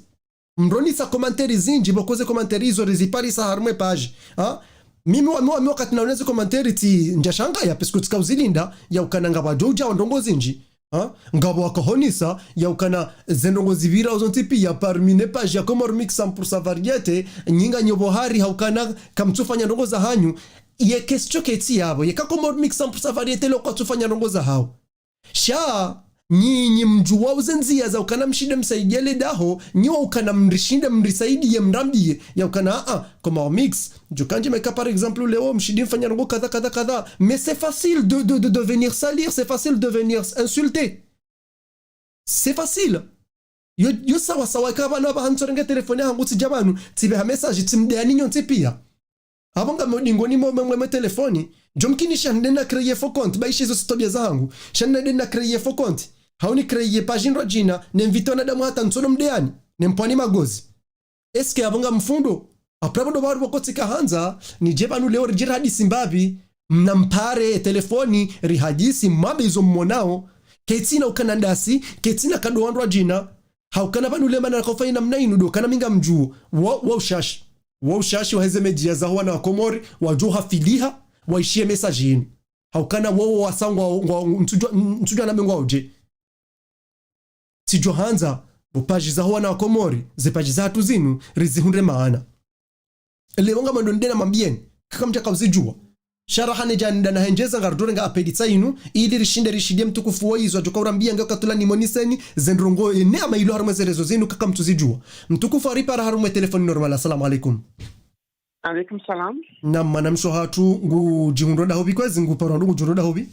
Mronisa commentaire zindji, pvoko ze commentaire izo riziparisa harumwa e page. Ha? Mimi wa, mi wa, mi wakati naone ze commentaire tsi ndjashangaya, parce que tsika uzilinda, yaukana ngapvadjo udja wa ndrongoo zindji. Ha? Ngapvo wakahonisa, yaukana ze ndrongoo zipvirao zontsi pia, parmi ne page ya Comores Mix cent pour cent variété, nyi nganyo pvo hari, haukana kamtsufanya ndrongoo zahanyu, ye question ketsi yapvo, yeka Comores Mix cent pour cent variété leo kwatsufanya ndrongoo zahao. Sha, nyi, nyi mdjuwao ze ndzia za ukana mshinde msaidie le daho, nyi wa ukana mrishinde mrisaidie mrambiye, yaukana, ah, ah, Comores Mix, djo kandje meka par exemple leo mshindi mfanya ndrongoo kadha, kadha, kadha. Mais c'est facile de, de, de, de venir salir, c'est facile de venir insulter. C'est facile. Yo, yo sawa sawa, eka pvanu apvaha ntsorenge telefoni yahangu tsidja pvanu, tsipveha message, tsimdeani nyontsi pia. Apvo ngami udingoni mwe, mwe, mwe, mwe telefoni, djo mkinisha nde na créer faux compte, ba ishi izo tsi twabiya zahangu. Sha nde na créer faux compte. Hau ni créer page ndrwadjina, ne invite wanadamu hata ntsono mdeani, ne mpvani magozi. Est-ce que apvo ngamfundo? Après apvo ndo pvahanu pvoko tsika handza, nidje pvanu leo ridje rihadisi mbapvi, mna mpare telefoni, rihadisi, mwambe izo mmonao, ketsina ukana ndasi, ketsina kado wandrwadjina, haukana pvanu le mana nakaufanya namna inu ndo ukana mi ngamdjuo, wa, wa ushashi. Wa ushashi wa heze média zaho wana wa Komori, wadjo hafiliha, waishiye message inu. Haukana wowo wasa ngwa, ngwa, ntsudjua, ntsudjua nambe ngwaudje. Tsidjo handza, bo page zaho wana wa Komori, ze page zahatru zinu, rizihundre maana. Leo ngamwendo nde namwambieni, kaka mdjaka uzidjua. Sha raha ne djani ndana hendjeza ngarudjo renga appel tsa inu, ili rishinde rishidie mtukufu wa izo, adjoka urambia nge katula nimoniseni, ze ndrongoo, ne ama ilo harumwa ze réseaux zinu, kaka mtsuzidjua. Mtukufu aripara harumwa telefoni normal, assalamu alaikum. Alaikum salam. Naam, mwanamshe hatru ngudjihundro daho pvi kwezi, nguparwa ndo ngudjihundro daho pvi?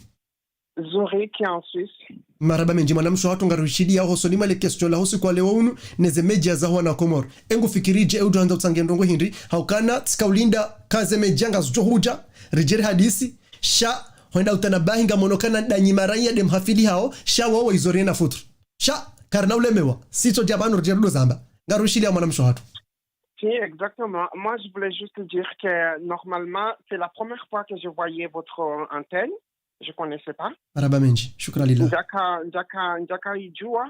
Zurich, en Suisse. Marahaba mendji mwanamshe hatru, ngarishiliya hosoni mwa le question la usiku wa leo unu, neze média zaho wana wa Komori. Engufikiridje, eudjo handza utsange ndrongoo hindri, haukana, tsika ulinda, kaze média ngazidjo hudja, ridje rihadisi, sha, hwenda utanabahi ngamono kana ndanyi maraya nde mhafilihao, sha wawo izo rina futru. Sha, karina ulemewa, sitso dja pvanu ridje rudo zamba. Ngarishiliya mwanamshe hatru. Si, exactement. Moi, je voulais juste dire que normalement, c'est la première fois que je voyais votre antenne. Je connaissais pas. Marahaba mendji. Shukran lillah. Ndjaka, ndjaka, ndjaka idjua.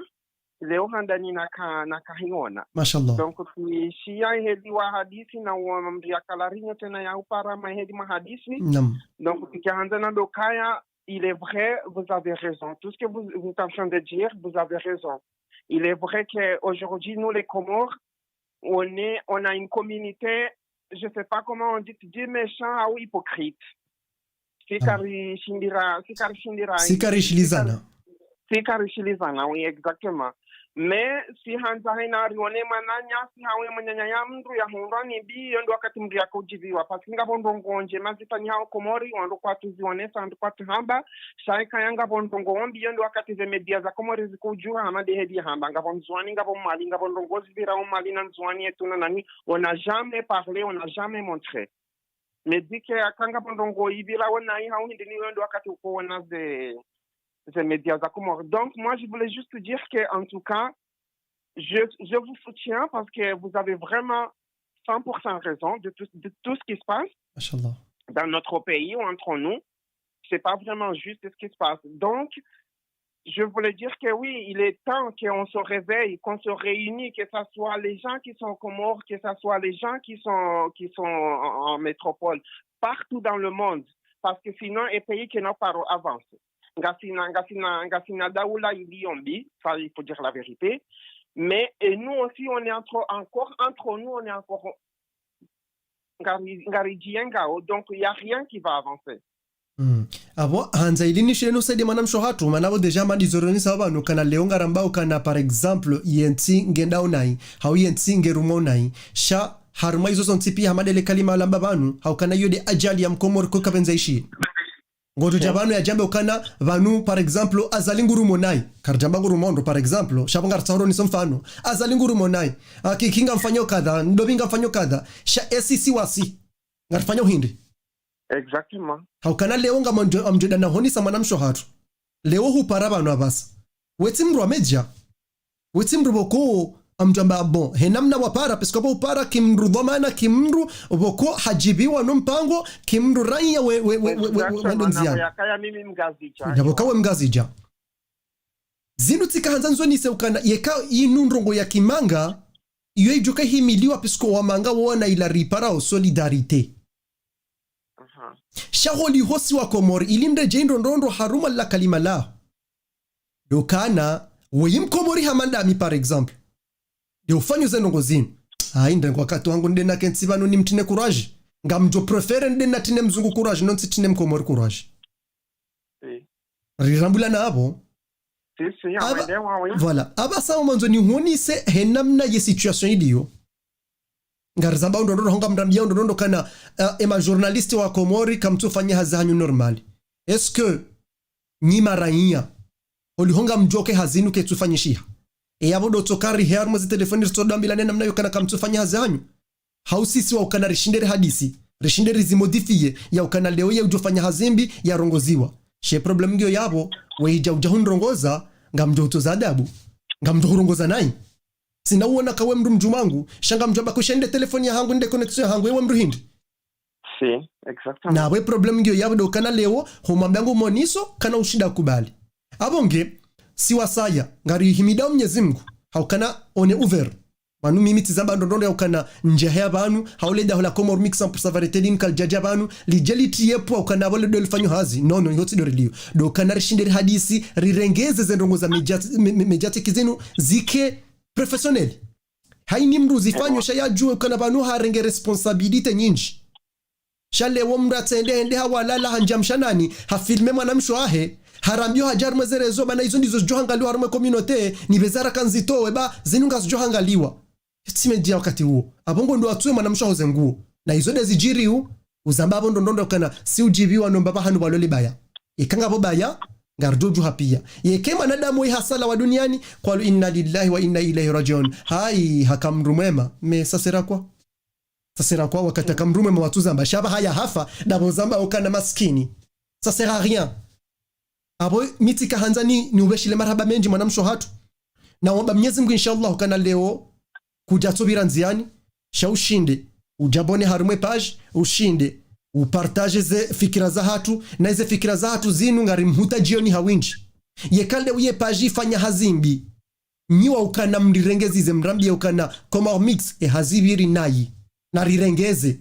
Leo handani naka, naka hiona. Mashallah. Donc, si, si ya heli wa hadisi na wa mri ya kalarinyo tsena ya upara ma heli ma hadisi. Naam. Donc, si handza na dokaya, il est vrai, vous avez raison. Tout ce que vous, vous êtes en train de dire, vous avez raison. Il est vrai qu'aujourd'hui, nous, les Comores, on est, on a une communauté, je sais pas comment on dit, tu dis méchant ou hypocrite. Si karishindira, si karishindira, si karishilizana. Si karishilizana, oui, exactement. Mais si handza hena rione mwananya, si hawe mwananya ya mndru ya hundrwa ni mbi, iyo ndo wakati mndru yaka udjiviwa. Parce que ngapvo ndrongoo ndjema zifanyihao Komori, wandru kwatsu zionesa, wandru kwatsu hamba, sha eka ya ngapvo ndrongoo mbi, iyo ndo wakati ze média za Komori ziko udjua, hama nde heli hamba, ngapvo Ndzuani, ngapvo Mwali, ngapvo ndrongoo zipvirao Mwali na Ndzuani yetu na nani, on n'a jamais parlé, on n'a jamais montré. Mais dès que eka ngapvo ndrongoo ipvirao nayi hau hindri ni iyo ndo wakati uko ona ze, ze média za Komori. Donc, moi, je voulais juste dire que, en tout cas, je, je vous soutiens parce que vous avez vraiment cent pour cent raison de tout, de tout ce qui se passe, mashallah, dans notre pays ou entre nous. C'est pas vraiment juste ce qui se passe. Donc, Je voulais dire que oui, il est temps qu'on se réveille, qu'on se réunit, que ce soit les gens qui sont aux Comores, que ce soit les gens qui sont, qui sont en, en métropole, partout dans le monde. Parce que sinon, un pays qui n'a pas avancé. Ngasina, ngasina, ngasina daula iliyo mbi, ça, il faut dire la vérité. Mais, et nous aussi, on est entre, encore, entre nous, on est encore, ngari, ngari djiengao, donc il y a rien qui va avancer. Mm. Apvo, handza ili nishile nusaidie mwanamshe hatru, mana apvo déjà madi zoronesa pvanu, kana leo ngaramba ukana, par exemple, yentsi ngendao nayi, hau yentsi ngerumwao nayi. Sha, harumwa izo zontsi pia hama ndele kalima lamba pvanu, hau kana iyo nde ajali ya mkomori ko kapvendza ishi. Ngodjo dja pvanu yadjambe ukana pvanu, par exemple, Azali ngurumwao nayi. Karidjamba ngurumwao ndo, par exemple, sha pvo ngaritsaho ronese mfano. Azali ngurumwao nayi. Aki, ki ngamfanyao kadha, ndopvi ngamfanyao kadha. Sha esi si wasi. Ngarifanyao hindri. Exactement. Hau kana leo ngamdjo, ngamdjo dana honesa mwanamshe hatru. Leo hupara pvanu apvasa. Wetsi mdru wa média. Wetsi mdru pvoko ngamdjo amba bon. He namna wapara, parce que pvo upara ki mdru dhwamana, ki mdru pvoko hadjibiwa no mpango, ki mdru raiya we, we, we, we, we, we, Exactement, wendo ndziani. Na yakaya mimi Mngazidja. Ndapvo kawe Mngazidja. Zinu tsika handza nizonese ukana, yeka inu ndrongoo ya kimanga, iyo idjo kahimiliwa parce que wamanga wona ila riparao solidarité. Aha. Sha holiho si wa Komori, ili ndedje indro ndrondro harumwa la kalima laho. Ndo ukana, weyi mkomori hama ndami, par exemple. Nde ufanyo ze ndrongoo zinu. Ayi, ndrengo wakati wangu nde nakentsi pvanu nimtrine courage. Ngamdjo préférer nde natrine mzungu courage, no ntsitrine mkomori courage. Si. Rirambulana apvo. Si, si, Apva, amwende wawe. Voilà. Apvasa mwandzo nihonese he namna ye situation iliyo. Ngarizamba undrondro, honga mrambiya undrondro kana, eh, ema journaliste wa Komori kamtsufanya hazi hanyu normal. Est-ce que nyi maraiya, holiho ngamdjoke hazi inu ketsufanyishiha? E yapvo ndo tsoka rihe harumwa ze telefoni ritsodambilane namna iyo kana kamtsufanya hazi hanyu. Hau sisi wa ukana rishinde rihadisi, rishinde rizimodifie, ya ukana leo ye udjofanya hazi mbi, yarongoziwa. She problème ngiyo yapvo, we idja udja hunrongoza, ngamdjo hutoza adabu. Ngamdjo hurongoza nayi. Tsina uona kawe mdru mdjumangu, sha ngamdjo amba kusha nde telefoni yahangu, nde connexion yahangu, ewe mdru hindri. Si, exactement. Na we problème ngiyo yapvo ndo ukana leo, humwambia ngu mwoneso, kana ushinda kubali. Apvo nge, si wasaya, ngarihimidao Mnyezi Mngu, hau kana on est ouvert. Pvanu mimi tsizamba ndrondro ya ukana ndjaheya pvanu, hau le daho la Comores Mix cent pour cent variété linu kalidjadja pvanu, lidje litriye pvwa ukana apvo le ndo lifanyo hazi. Non, non, iyo tsi ndo riliyo. Ndo ukana rishinde rihadisi, rirengeze ze ndrongoo za média-, mé-, mé-, médiatique zinu, zike professionnel. Hayini mdru zifanyo sha yadjuwe ukana pvanu harenge responsabilité nyindji. Sha leo mdru atsende hende hawalala handja mshanani, hafilme mwanamshe wahe, harambiyo hadja harumwa ze réseaux, mana izo ndizo zidjo hangaliwa harumwa communauté, ni pveza raka nzitowe ba, zinu ngazidjo hangaliwa. Yo tsi média wakati uwo. Apvo ngo ndo atsuwe mwanamshe waho ze nguo. Na izo nde zidjiriyo, uzamba apvo ndo ndrondro ukana, si udjibiwa no mbaba hanu pvalo libaya. Eka ngapvo baya, ngaridjo djuha pia. Yeke mwanadamu we hasala wa duniani, قالوا إنا لله وإنا إليه راجعون. Hayi, haka mdru mwema, mais ça sera quoi? Ça sera quoi wakati haka mdru mwema watsuzamba? Sha apvaha ya hafa, ndapvo uzamba ukana maskini. Ça sert à rien. Apvo mi tsika handza ni, niupveshile marahaba mendji mwanamshe hatru. Na womba Mnyezi Mngu, inshallah, ukana leo kudja tsopvira ndziani, sha ushinde, udjabone harumwa e page, ushinde, upartage ze fikira zahatru, na ize fikira zahatru zinu ngarimhutadjiyo ni hawindji. Yeka leo ye page ifanya hazi mbi, nyi wa ukana mrirengeze ze mrambiye ukana Comores Mix, e hazi pviri nayi. Na rirengeze.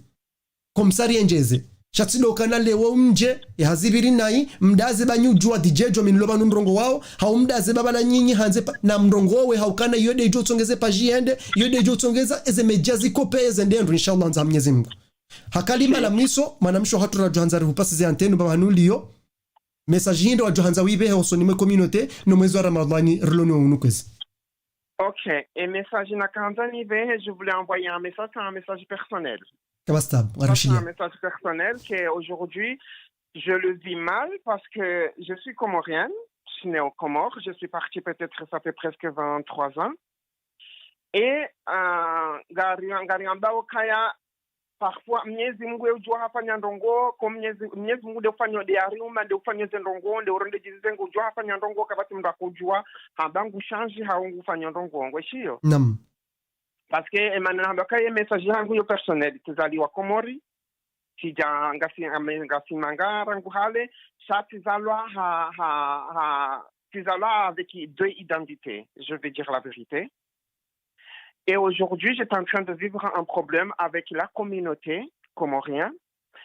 Comme ça riendjeze. Sha tsi ndo ukana leo mdje, e hazi pviri nayi, mdaze ba nyi udjuwa D J djo mi nilo pvanu mrongowao, hau mdaze ba pvala nyinyi handze pa, na mrongowe hau kana iyo nde idjo tsongeze page yende, iyo nde idjo tsongeza eze média zikopve eze ndrendro, inshallah, handza Mnyezi Mngu. Ha kalima la mwiso, mwanamshe hatru radjo handza rihupasize antenne pvahanu uliyo, message hindri wadjo handza wipvehe hosoni mwe communauté, no mwezi wa Ramadhani rilo nawo unu kwezi. Ok, e message nakandza nipvehe, je voulais envoyer un message, c'est un message personnel. Kabastab, Ça, c'est un warashiliya. Message personnel que aujourd'hui, je le vis mal parce que je suis comorienne, je suis née aux Comores, je suis partie peut-être, ça fait presque vingt-trois ans. Et, euh, ngari, ngari ambao kaya, parfois, Mnyezi Mungu ye udjua hafanya ndrongo, ko Mnyezi, Mnyezi Mungu nde ufanya nde ariuma, nde ufanya ze ndrongo, nde uronde djizi ze ngo udjua hafanya ndrongo, kapvatsi mndru akudjua, hamba ngu change, hau ngu fanya ndrongo, ngwe shiyo. Naam. Parce que, e mana nahamba ka ye message yangu yo personnel, tsizaliwa Komori, tsidja ngasi, ame, ngasi mangara ngu hale, sha tsizalwa ha, ha, ha, ces gens-là avec deux identités, je vais dire la vérité. Et aujourd'hui, j'étais en train de vivre un problème avec la communauté comorienne,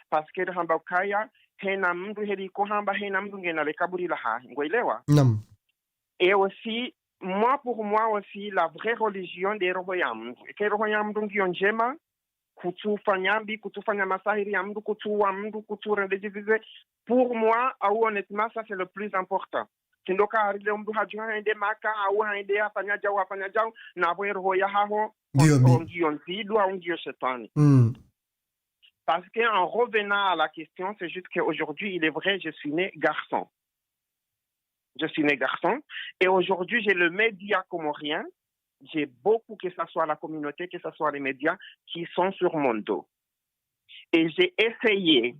parce que hamba ukaya, hena mndru heli ko hamba, hena mndru ngena le kaburi lahahe. Ngwelewa? Naam. Et aussi, moi, pour moi aussi, la vraie religion nde roho ya mndru. Eka roho ya mndru ngiyo ndjema, kutsufanya mbi, kutsufanya masahiri ya mndru, kutsuwa mndru, kutsurende divize. Pour moi, au honnêtement, ça c'est le plus important. Tsi ndo ka hari leo mndru hadjuha hende Maka, au hende hafanya djau, hafanya djau, na pvo roho yahaho, Ngiyo mbi. o ngiyo ndzidu, au ngiyo shetwani. Mm. Parce que en revenant à la question, c'est juste qu'aujourd'hui, il est vrai, je suis né garçon. Je suis né garçon. Et aujourd'hui, j'ai le média comorien. J'ai beaucoup, que ce soit la communauté, que ce soit les médias, qui sont sur mon dos. Et j'ai essayé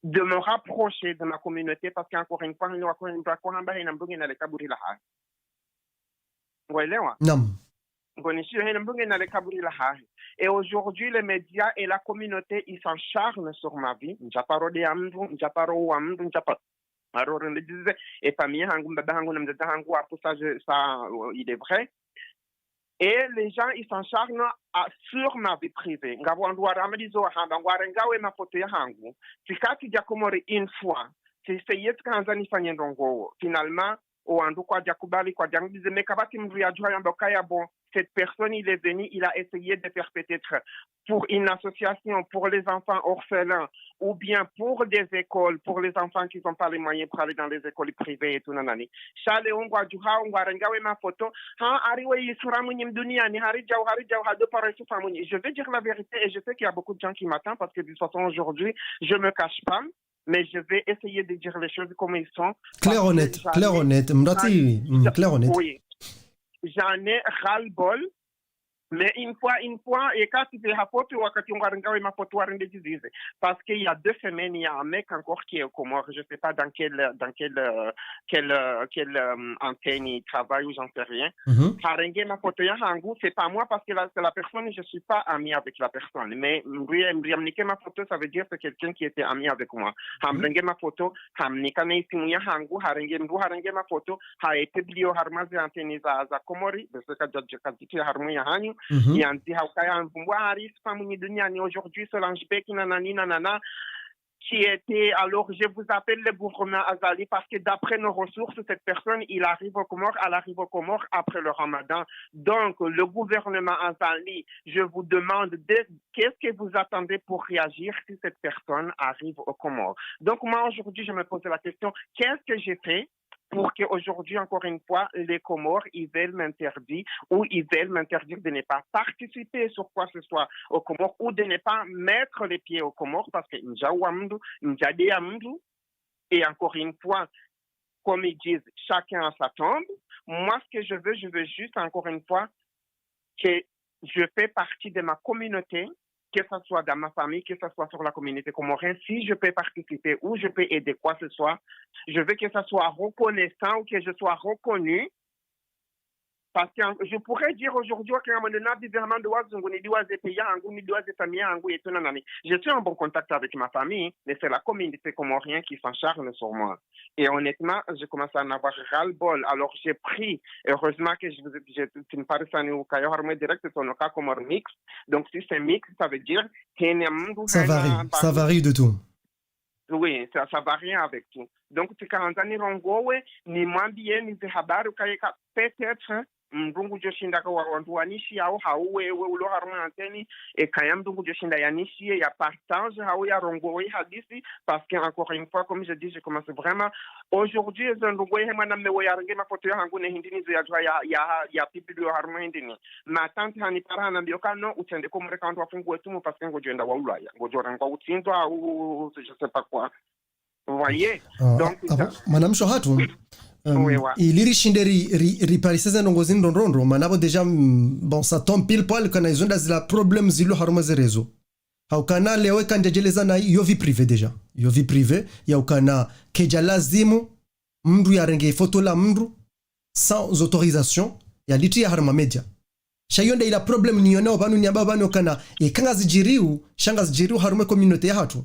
de me rapprocher de ma communauté parce qu'encore une fois, encore une fois, hamba hena mndru ngena le kaburi lahahe. Ngwelewa? Naam. Ngonishio hena mndru ngena le kaburi lahahe. Et aujourd'hui, les médias et la communauté, ils s'acharnent sur ma vie. Ndjaparo deya mndru, ndjaparo uwa mndru, ndjaparo rende divize. Et famille hangu, mbaba hangu, na mdzadze hangu, apvo ça, je, ça, euh, il est vrai. Et les gens, ils s'acharnent à, sur ma vie privée. Ngapvo wandru warama dizo wahamba, ngwarengawo emafoto yahangu. Tsika tsidja Komori une fois. Tsiseye tsikahandza nifanye ndrongoo. Finalement, o wandru kwadja kubali, kwadja ngu dize, mais kapvatsi mndru yadjuha yamba ukaya bon, cette personne, il est venu, il a essayé de faire peut-être pour une association pour les enfants orphelins, ou bien pour des écoles, pour les enfants qui n'ont pas les moyens pour aller dans les écoles privées et tout nanani. Sha leo ngwadjuhao, ngwarengawo emafoto, ha, hari we isura mwinyi mduniani, hari djau, hari djau, hado paro isufa mwinyi. Je vais dire la vérité et je sais qu'il y a beaucoup de gens qui m'attendent parce que de toute façon aujourd'hui, je me cache pas, mais je vais essayer de dire les choses comme ils sont. Clair, honnête, clair, honnête. Mdati, mm, clair, honnête. Oui. J'en ai ras-le-bol. Mais une fois, une fois, eka tsi pve ha foto, wakati ngwarengawo emafoto warende dizize. Parce qu'il y a deux semaines, il y a un mec encore qui est aux Comores, je sais pas dans quelle, dans quelle, euh, quelle, euh, quelle, euh, antenne il travaille ou j'en sais rien. Mhm. Harenge mafoto yahangu, c'est pas moi parce que la, c'est la personne, je suis pas ami avec la personne. Mais mriye, mriye mnike mafoto, ça veut dire c'est quelqu'un qui était ami avec moi. Hamrenge mafoto, hamnika na isimu yahangu, harenge mndru, harenge mafoto, ha e publio harumwa ze antenne za, za Komori, parce que kadja, kadjiti harumwa yahanyu, Mhm. yandzi ha ukaya mvumbwa hari isufa mwinyi duniani aujourd'hui, Solange Beck, nanani, nanana, qui était, alors, je vous appelle le gouvernement Azali parce que d'après nos ressources, cette personne, il arrive aux Comores, elle arrive aux Comores après le ramadan. Donc, le gouvernement Azali, je vous demande de, qu'est-ce que vous attendez pour réagir si cette personne arrive aux Comores ? Donc, moi, aujourd'hui, je me pose la question, qu'est-ce que j'ai fait pour qu'aujourd'hui, encore une fois, les Comores, ils veulent m'interdire ou ils veulent m'interdire de ne pas participer sur quoi que ce soit aux Comores ou de ne pas mettre les pieds aux Comores parce que ndja uwa mndru, ndja deya mndru. Et encore une fois, comme ils disent, chacun a sa tombe. Moi, ce que je veux, je veux juste, encore une fois, que je fais partie de ma communauté, que ce soit dans ma famille, que ce soit sur la communauté comorienne, si je peux participer ou je peux aider quoi que ce soit, je veux que ça soit reconnaissant ou que je sois reconnu. Parce que je pourrais dire aujourd'hui que à un moment donné, vraiment de wazungu, ni de waze pays yahangu, ni de waze famille yahangu, et tout, nanani. Je suis en bon contact avec ma famille, mais c'est la communauté comorienne qui s'acharne sur moi. Et honnêtement, je commence à en avoir ras-le-bol. Alors, j'ai pris, heureusement que je vous ai, je, tu me parles ça, nous, quand il y aura direct, c'est au cas Comores Mix. Donc, si c'est mix, ça veut dire, hena mndru, Ça hena varie, mba- ça varie de tout. Oui, ça, ça varie avec tout. Donc, tsikahandza nirongowe, nimwambiye, nize habari, ukaya eka peut-être, mndru ngudjoshinda ka wa-, wandru wanishiyao, hau wewe ulo harumwa antenne, eka ya mndru ngudjoshinda yanishiye, ya partage, hau yarongowe hadisi, parce que encore une fois, comme je dis, je commence vraiment, aujourd'hui, ezo ndrongoo ehe mwanamme we yarenge mafoto yahangu ne hindri nizo yadjuha ya, ya, ya publie harumwa hindri ni. Ma tante hanipara hanambiya ka non, utsende Komori ka wandru wafunguwe tumu parce que ngodjoenda wa ulaya. Ngodjorengwa utsindzwa ou je sais pas quoi. Vous voyez ? Ah, Donc, ah, ça- bon, mwanamshe hatru, um, Oui, ouais. Ili rishinde ri, ri, riparise ze ndrongoo zinu ndrondrondro, mana pvo déjà, mm, bon, ça tombe pile poil kana izo nda zila problème zilo harumwa ze réseaux. Haukana leo eka ndjadjeleza na yo vie privée déjà. Yo vie privée, yaukana kedja lazimu mndru yarenge foto la mndru sans autorisation, yalitiya harumwa média. Sha iyo nde ila problème niyonao pvanu, niyamba pvanu kana, eka ngazidjiriyo, sha ngazidjiriyo harumwa communauté yahatru.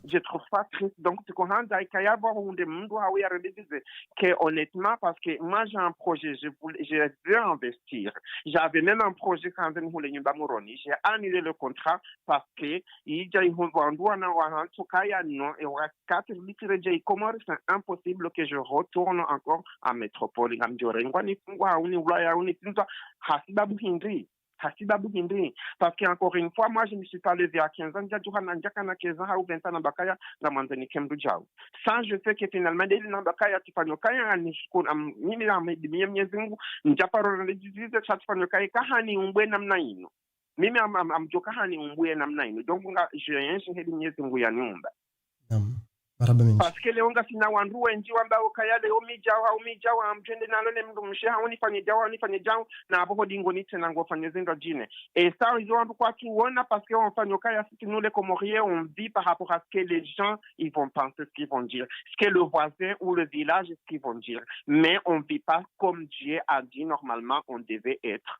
Je trouve ça triste. Donc, tu comprends, il y a avoir un monde où il y a réalisé que, honnêtement, parce que moi, j'ai un projet, je voulais, je veux investir. J'avais même un projet quand même, Moroni. J'ai annulé le contrat parce que il y a un endroit dans un kaya non, et on a quatre litres de Comores, c'est impossible que je retourne encore en métropole. Ngamdjo rengwa nifungwa, au niulaya, au nipinzwa, hasibabu hindri. Hasibabu hindri. Parce que encore une fois, moi, je me suis pas levé à quinze ans, ndjadjuha na ndjakana quinze ans, hau vingt ans nambakaya, ngamwandzo nike mdru djau. Ça, je sais que finalement, dès nambakaya, tsifanyo kaya, nishukuru, am-, mimi na mhimidie Mwenyezi Mungu, ndjaparo na dizize, sha tsifanyo kaya, kahani umbwe namna inu. Mimi am-, am-, amdjoka hani umbwe namna inu. Donc, nga, je, je, heli Mwenyezi Mungu yaniumba. Naam. Marahaba mendji. Parce que leo ngasina wandru wendji wamba ukaya leo midjao, hau midjao, amdjwende nalo ne mdrumshe, hau nifanye djao, hau nifanye djao, na apvo ho dingoni tsena ngofanye zindru djine. Et ça, izo wandru kwatsuona, parce que on fait kaya sisi, nous les Comoriens, on vit par rapport à ce que les gens, ils vont penser, ce qu'ils vont dire, ce que le voisin ou le village, ce qu'ils vont dire. Mais on vit pas comme Dieu a dit normalement on devait être.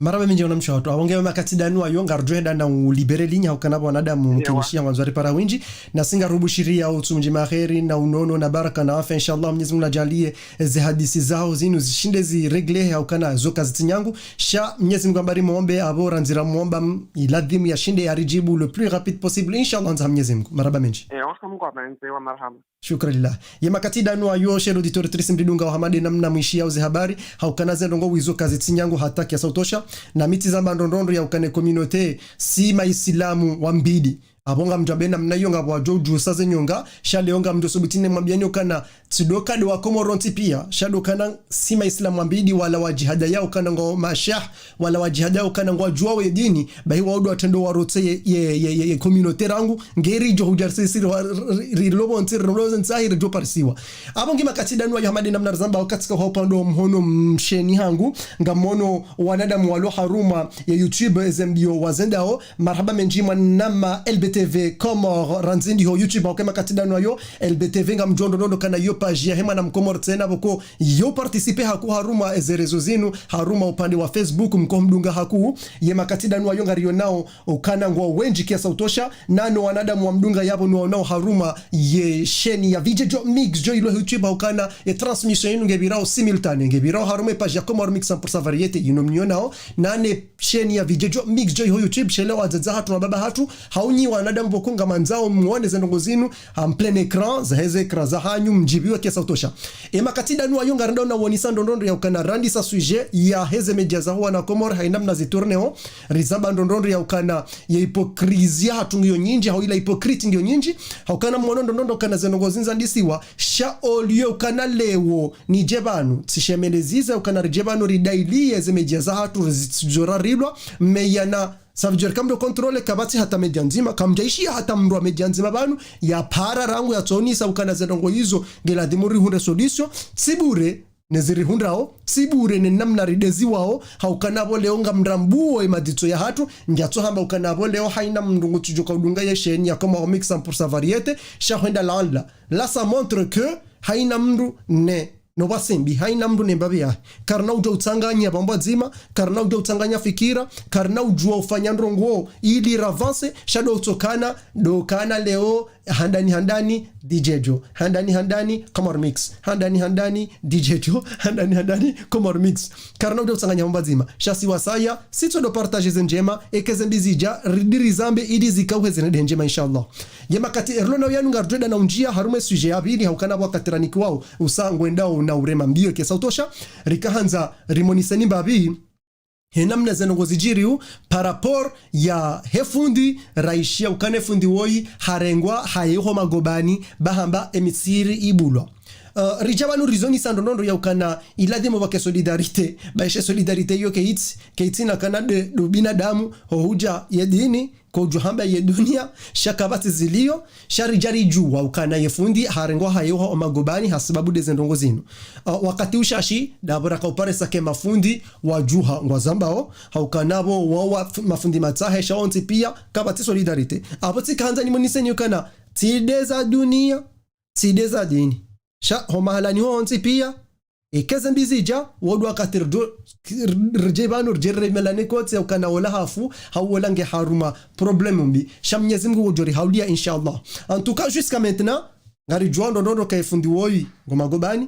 Marahaba mendji wanamshe watru. Apvo nge makati danu ayo, ngarudjo henda na ulibere linya, hukana pvo wanadamu mkinishiya wandzo waripara wendji. Na si ngarubushiriya utsu mdji maheri, na unono, na baraka, na afya, inshallah, Mwenyezi Mungu nadjaaliye, ze hadisi zaho zinu zishinde zireglehe, hukana zo kazitsi nyangu. Sha Mwenyezi Mungu ambari muombe, apvo randzira muomba, m-, iladhimu yashinde yaridjibu le plus rapide possible, inshallah, ndza Mwenyezi Mungu. Marahaba mendji. Eh, wasa Mungu apvendze, wa marahaba. Shukran lillah. Ye makati danu ayo, chers auditeurs, auditrices, mridunga wa hamade namna mwishiya uze habari, haukana ze ndrongoo wizo kazitsi nyangu hata kiasi sha utosha, na mi tsizamba ndrongoo ndro ya ukana ye communauté, si maisilamu wa mbili. Apvo ngamdjo amba namna iyo ngapvo wadjo udjusa ze nyonga, sha leo ngamdjo subuti nimwambiyeni ukana, tsi ndo kado wa Komoro ntsi piya, sha ndo ukana si maisilamu wa mbili wala wadjihadaya ukana ngwao mashah, wala wadjihadaya ukana ngwadjuwao ye dini, bahi wao ndo watrendo warotse ye, ye, ye, ye, ye communauté rangu, ngeri djo hudja sisi ri, ri, ri, rilobo ntsi, rilobo ntsi, ahi ridjo parisiwa. Apvo ngi makati danu ayo hamade namna rizamba wakati ka hwa upande wa mhono msheni hangu, ngamono wanadamu walo harumwa ye YouTube, ezembiyo wazendao, marahaba mendji mwanama L B T T V Comores, randzi ndiho YouTube, hauka ye makati danu ayo, L B T V ngamdjo ndrondro ukana yo page yahe mwana mkomori tsena pvoko yo participer haku harumwa eze réseaux zinu, harumwa upande wa Facebook, mko mdunga haku, ye makati danu ayo ngariyo nao, ukana ngwa wendji kiasi utosha, nano wanadamu wa mdunga yapvo ni wao nao harumwa ye chaîne ya Vidjejo Mix djo ilo YouTube, haukana ye transmission yinu ngepvirao simultané, ngepvirao harumwa ye page ya Comores Mix cent pour cent variété, yinu mnyo nao, nane chaîne ya Vidjejo Mix djo iho YouTube, shele wadzadze hatru na baba hatru, hau nyi wanadamu pvoko ngamandzao mwone ze ndrongoo zinu, en plein écran, za heze écran za hanyu, mdjibiwe kiasi utosha. Ye makati danu ayo ngarendao na wonesa ndrondro ya ukana randisa sujet ya heze média za ho wana Comores, haina mna zi tournéo, rizamba ndrondro ya ukana ye hypocrisie hatru ngiyo nyindji, hau ila hypocrite ngiyo nyindji, haukana mwono ndrondro ukana ze ndrongoo zinu zandisiwa, sha au lieu ukana leo, nidje pvanu, tsishemelezeze ukana ridje pvanu ridailiye ze média za hatru rizitsudjora rilwa, meyana, ça veut dire kamdo contrôler kapvatsi hata média ndzima, kamdjaishiya hata mndru wa média ndzima pvanu, ya para rangu ya tsonesa ukana ze ndrongoo izo, ngeladhimu rihundre solution, tsi bure, ne zirihundrao, tsi bure ne namna rideziwao, haukana pvo leo ngamrambuo ye maditso ya hatru, ndjatso hamba ukana pvo leo haina mndru ngutsudjoka udunga ye chaîne ya Comores Mix cent pour cent variété, sha hwenda lala. Là, ça montre que haina mndru ne, no pvwasembi, haina mndru ne mbapvi yahe. Karina udjua utsanganya pvambwa dzima, karina udjua utsanganya fikira, karina udjua ufanya ndrongoo ili ravance, sha ndo utsokana, ndo kana leo, handani handani, D J Jo, handani handani, Comores Mix, handani handani, D J Jo, handani handani, Comores Mix. Karina udjua utsanganya pvambwa dzima, sha si wasaya, si tso ndo partager ze ndjema, eka ze mbi zidja, ridi rizambe ili zikauhe zine nde ndjema, inshallah. Ye makati erilo nao yanu ngarudjo enda na undjia harumwa ye sujet ya pvili, haukana pvo wakati ranikiwao usa ngwendao na urema mbio kiasi utosha, rikahandza rimoneseni mbapvi he namna ze ndrongoo zidjiriyo par rapport ya he fundi, raishiya ukana ye fundi woyi harengwa hayeho magobani, ba hamba ye misiri ibulwa. Uh, ridja pvanu rizonesa ndrondro ya ukana iladhimu pvwake solidarité, ba ishe solidarité iyo keyitsi, keyitsina kana nde, nde binadamu, ho hudja ye dini, ko udjo hamba ye dunia, sha kapvatsi zilio, sha ridja ridjua ukana ye fundi harengwa hayeho magobani ha sababu nde ze ndrongoo zinu. Uh, wakati ushashi, ndapvo raka uparisa ke mafundi wadjuha ngwazambao, haukana pvo wao wa f-, mafundi matsahe sha wontsi pia, kapvatsi solidarité. Apvo tsikahandza nimoneseni ukana, tsi nde za dunia, tsi nde za dini. Sha, ho mahalani wontsi pia, eka ze mbi zidja, wo ndo wakati ridjo, ridje pvanu, ridje riremelane kotsi, ukana wola hafu, hau wola nge harumwa problème mbi. Sha Mnyezi Mngu ngudjo rihauliya, inshallah. En tout cas, jusqu'à maintenant, ngaridjuao ndrondro ka ye fundi woyi, ngo magobani,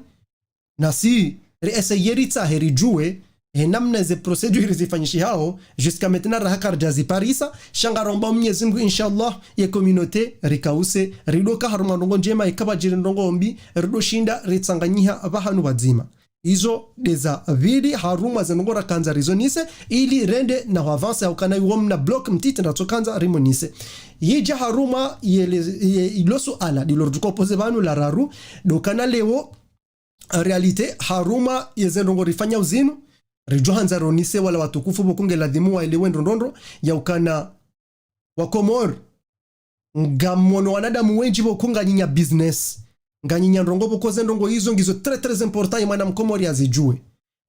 nasi, ri essayer ritsahe ridjue, he namna ze procédure zifanyishihao, jusqu'à maintenant raha karidja ziparisa, sha ngaromba Mnyezi Mngu, inshallah, ye communauté, rikause, ridoka harumwa ndrongoo ndjema, ikapvadjiri ndrongoo mbi, ridoshinda, ritsanganyiha, pvahanu pvadzima. Izo nde za pvili harumwa ze ndrongoo rakandza rizonese, ili rende na ho avance haukana iwo mna bloc mtiti ndratsokandza rimonese. Yidja harumwa yele, ye, ilo suala, ndilo ridjo upoze pvanu la raru, ndo ukana leo, en réalité, harumwa ye ze ndrongoo rifanyao zinu, ridjo handza ronese wala watukufu pvoko ngeladhimu waelewe ndrondro, ya ukana wa Comores, ngamwono wanadamu wendji pvoko nganyinya business, nganyinya ndrongoo pvoko ze ndrongoo izo ngizo très, très important ye mwana mkomori yazidjue.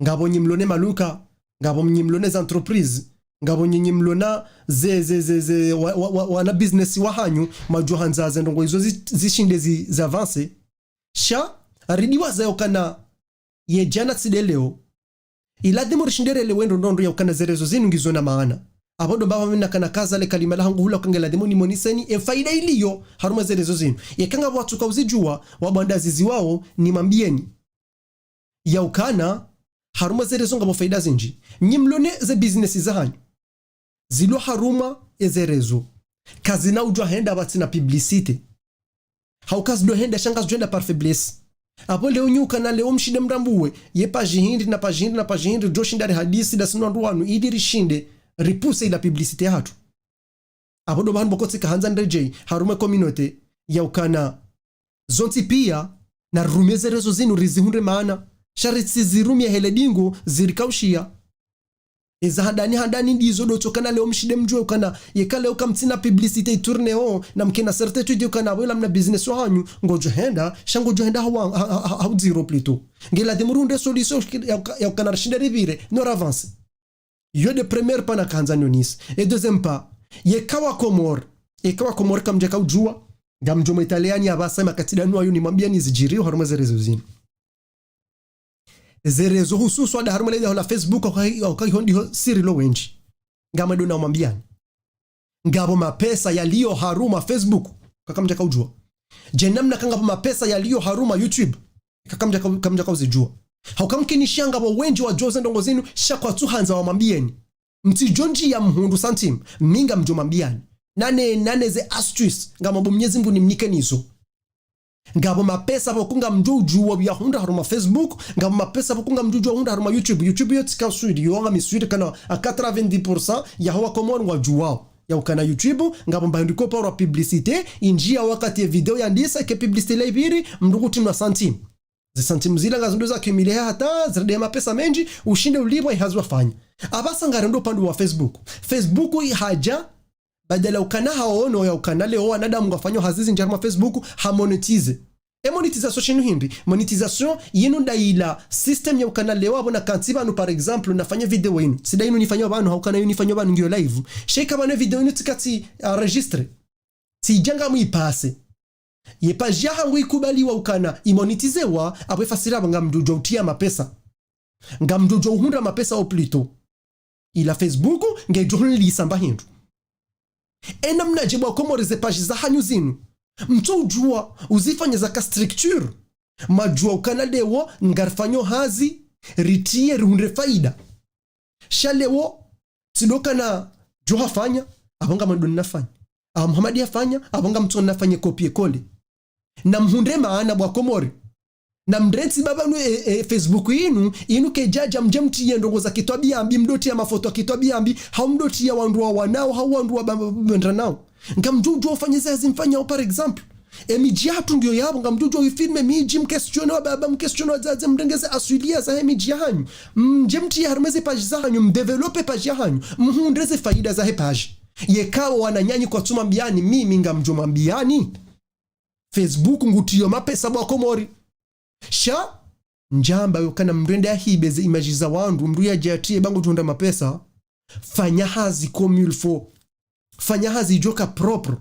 Ngapvo nyi mlo ne maluka, ngapvo nyi mlo ne za entreprise, ngapvo nyi, nyi mlo na ze, ze, ze, ze, wa, wa, wa, wana business wa hanyu, mwadjo handza ze ndrongoo izo zi, zishinde zi, zi avance. Sha, ridiwaza ya ukana ye djana tsi nde leo. Iladhimu rishinde relewe ndrondro ya ukana ze réseaux zinu ngizo na maana. Apvo ndo mbapvi mi nakana kaza le kalima lahangu hula uka ngeladhimu nimoneseni ye faida iliyo harumwa ze réseaux zinu. Yeka ngapvo watsuka uzidjua, wabwandazizi wao, nimwambiyeni. Ya ukana, harumwa ze réseaux ngapvo faida zindji. Nyi mlo ne ze business za hanyu zilo harumwa eze réseaux, kazina udjo henda pvatsina publicité. Hau kazido henda sha ngazidjo henda par faiblesse. Apvo leo nyi ukana leo mshinde mrambuwe ye page hindri na page hindri na page hindri, ridjo shinda rihadisi ndasi no wandru wanu, ili rishinde ripuse ila publicité yahatru. Apvo ndo pvahanu pvoko tsikahandza nirejei harumwa ye communauté ya ukana zontsi pia, na rirumie ze réseaux zinu rizihundre maana. Sha ritsizirumia hele dingo zirikaushiya. Eza handani handani ndizo ndo tsokana leo mshinde mdjue ukana, yeka leo kamtsina publicité itourneo, na mkena certitude ukana apvo ila mna business wa hanyu, ngodjo henda, sha ngodjo henda hawa, ha, ha, ha, ha udziro plutôt. Ngeladhimu rihundre solution ya uka-, ya ukana rishinde ripvire, no ravance. Yo nde premier pas nakandza nionese. E deuxième pas, yeka wa Comores, Eka wakomori kamdjaka udjua, ngamdjo mwetaleani apvasa makati danu ayo nimwambiani zidjiriyo harumwa ze réseaux zinu. Ze réseaux hususwa nda harumwa le daho la Facebook, hauka, hauka iho ndiho siri lo wendji. Ngamwendo na umwambiani. Ngapvo mapesa yaliyo harumwa Facebook, eka kamdjaka udjua. Dje namna eka ngapvo mapesa yaliyo harumwa YouTube, eka kamdjaka, kamdjaka uzidjua. Hauka mkinisha ngapvo wendji wadjua ze ndrongoo zinu, sha kwatsu handza wamwambieni. Mtsidjo ndjiya mhundru santimu, mi ngamdjo mwambiani. Nane, nane ze astuces, ngamwomba Mnyezi Mngu nimnikeni zo. Ngapvo mapesa pvoko ngamdjo udjua yahundra harumwa Facebook, ngapvo mapesa pvoko ngamdjo udjua hundra harumwa YouTube. YouTube yo tsi ka swiri, yo nga mi swiri kana à quatre-vingt-dix pour cent yaho wakomori ngwadjuao. Yaukana YouTube, ngapvo mba hindru iko parwa publicité, indjiya wakati ye video yandisa, eka publicité la ipviri, mndru kutsinwa santimu. Ze santimu zila ngazindo za cumulé hata zirende mapesa mendji, ushinde ulipvwa ihazi wafanya. Apvasa ngarendo upande wa Facebook. Facebook ihadja, badala ukana haono yaukana leo wanadamu ngwafanyao hazi zindji harumwa Facebook, ha monétisé. E monétisation shinu hindri? Monétisation yinu nda ila système yaukana leo apvo nakantsi pvanu, par exemple, nafanye video yinu. Tsi nda yinu nifanyao pvanu, haukana yinu nifanyao pvanu ngiyo live. Sha eka pvanu video yinu tsi ka tsi enregistré. Tsidja ngamwipasé. Ye page yahangu ikubaliwa ukana imonétiséwa, apvo efasiri apvo ngamdjo udjua utiya mapesa. Ngamdjo udjua uhundra mapesa au plutôt. Ila Facebook ngedjo hunlisa mba hindru. E namnadje bo wakomori ze page zahanyu zinu, mtsu udjua uzifanye zaka structure? Mwadjua ukana leo ngarifanyao hazi, ritiye rihundre faida. Sha leo, tsi ndo ukana Djo hafanya, apvo ngamwendo nafanye. Apvo Muhamadi hafanya, apvo ngamtso nafanye copier coller. Namhundre maana bo wakomori. Namrentsi pvapvanu e, e, Facebook yinu, yinu kayidjadja mdje mtiye ndrongoo za kitwabiya mbi, mdo tiya mafoto ya kitwabiya mbi, hau mdo tiya wandru wawanao, hau wandru waba-, wabendranao. Ngamdjo udjua ufanye ze hazi mfanyao, par exemple. E midji yahatru ngiyo yapvo, ngamdjo udjua uifilme midji, mquestionner wababa, mquestionner wadzadze, mrenge ze aswiliya zahe midji yahanyu. Mdje mtiye harumwa ze page zahanyu, mdévelopper page yahanyu, mhundre ze faida zahe page. Yeka wananyanyu kwatsu mwambiyani, mimi ngamdjo mwambiyani. Facebook ngutiyo mapesa bo wakomori. Sha, ndjamba yo ukana mdru yende yahibe ze image za wandru, mdru yadje yatiye ba ngudjo hundra mapesa. Fanya hazi comme il faut. Fanya hazi idjoka propre.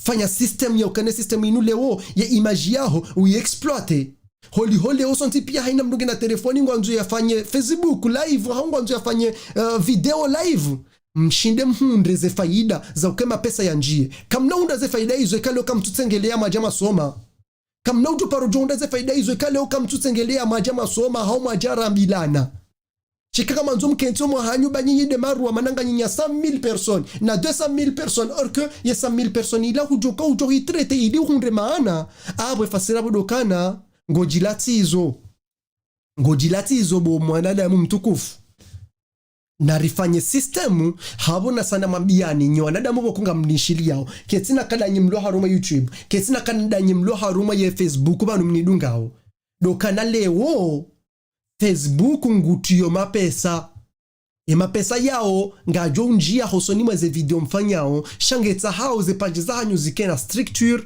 Fanya système ya ukana système yinu leo ye image yaho uyiexploiter. Holiho leo sontsi piya hayina mdru ngena telefoni ngwandzo yafanye Facebook live, hau ngwandzo yafanye, eh, video live. Mshinde mhundre ze faida za uka mapesa yandjiye. Kamna hundra ze faida izo eka leo kamtsutsengelea mwadja mwasoma. Kamna udjo paro djo hundra ze faida izo eka leo kamtsutsengelea mwadja mwasoma, hau mwadja rambilana. Sha eka kamwandzo mkentsi omwahanyu ba nyinyi nde marua mana nganyinyi ya cent mille personnes, na deux cent mille personnes, or que ye cent mille personnes ila hudjoka udjo hitraiter ili uhundre maana, apvo efasiri apvo ndo ukana, ngodjilatsizo. Ngodjilatsizo bo mwanadamu mtukufu. Narifanye système, hapvo nasa namwambiyani, nyi wanadamu pvoko ngamnishiliyao. Ketsina ka ndanyi mlo harumwa YouTube, ketsina ka ndanyi mlo harumwa ye Facebook pvanu mnidungao. Ndo ukana leo, Facebook ngutiyo mapesa. Ye mapesa yawo, ngayidjo undjiya hosoni mwa ze video mfanyao, sha ngetsahao ze page zahanyu zikena structure.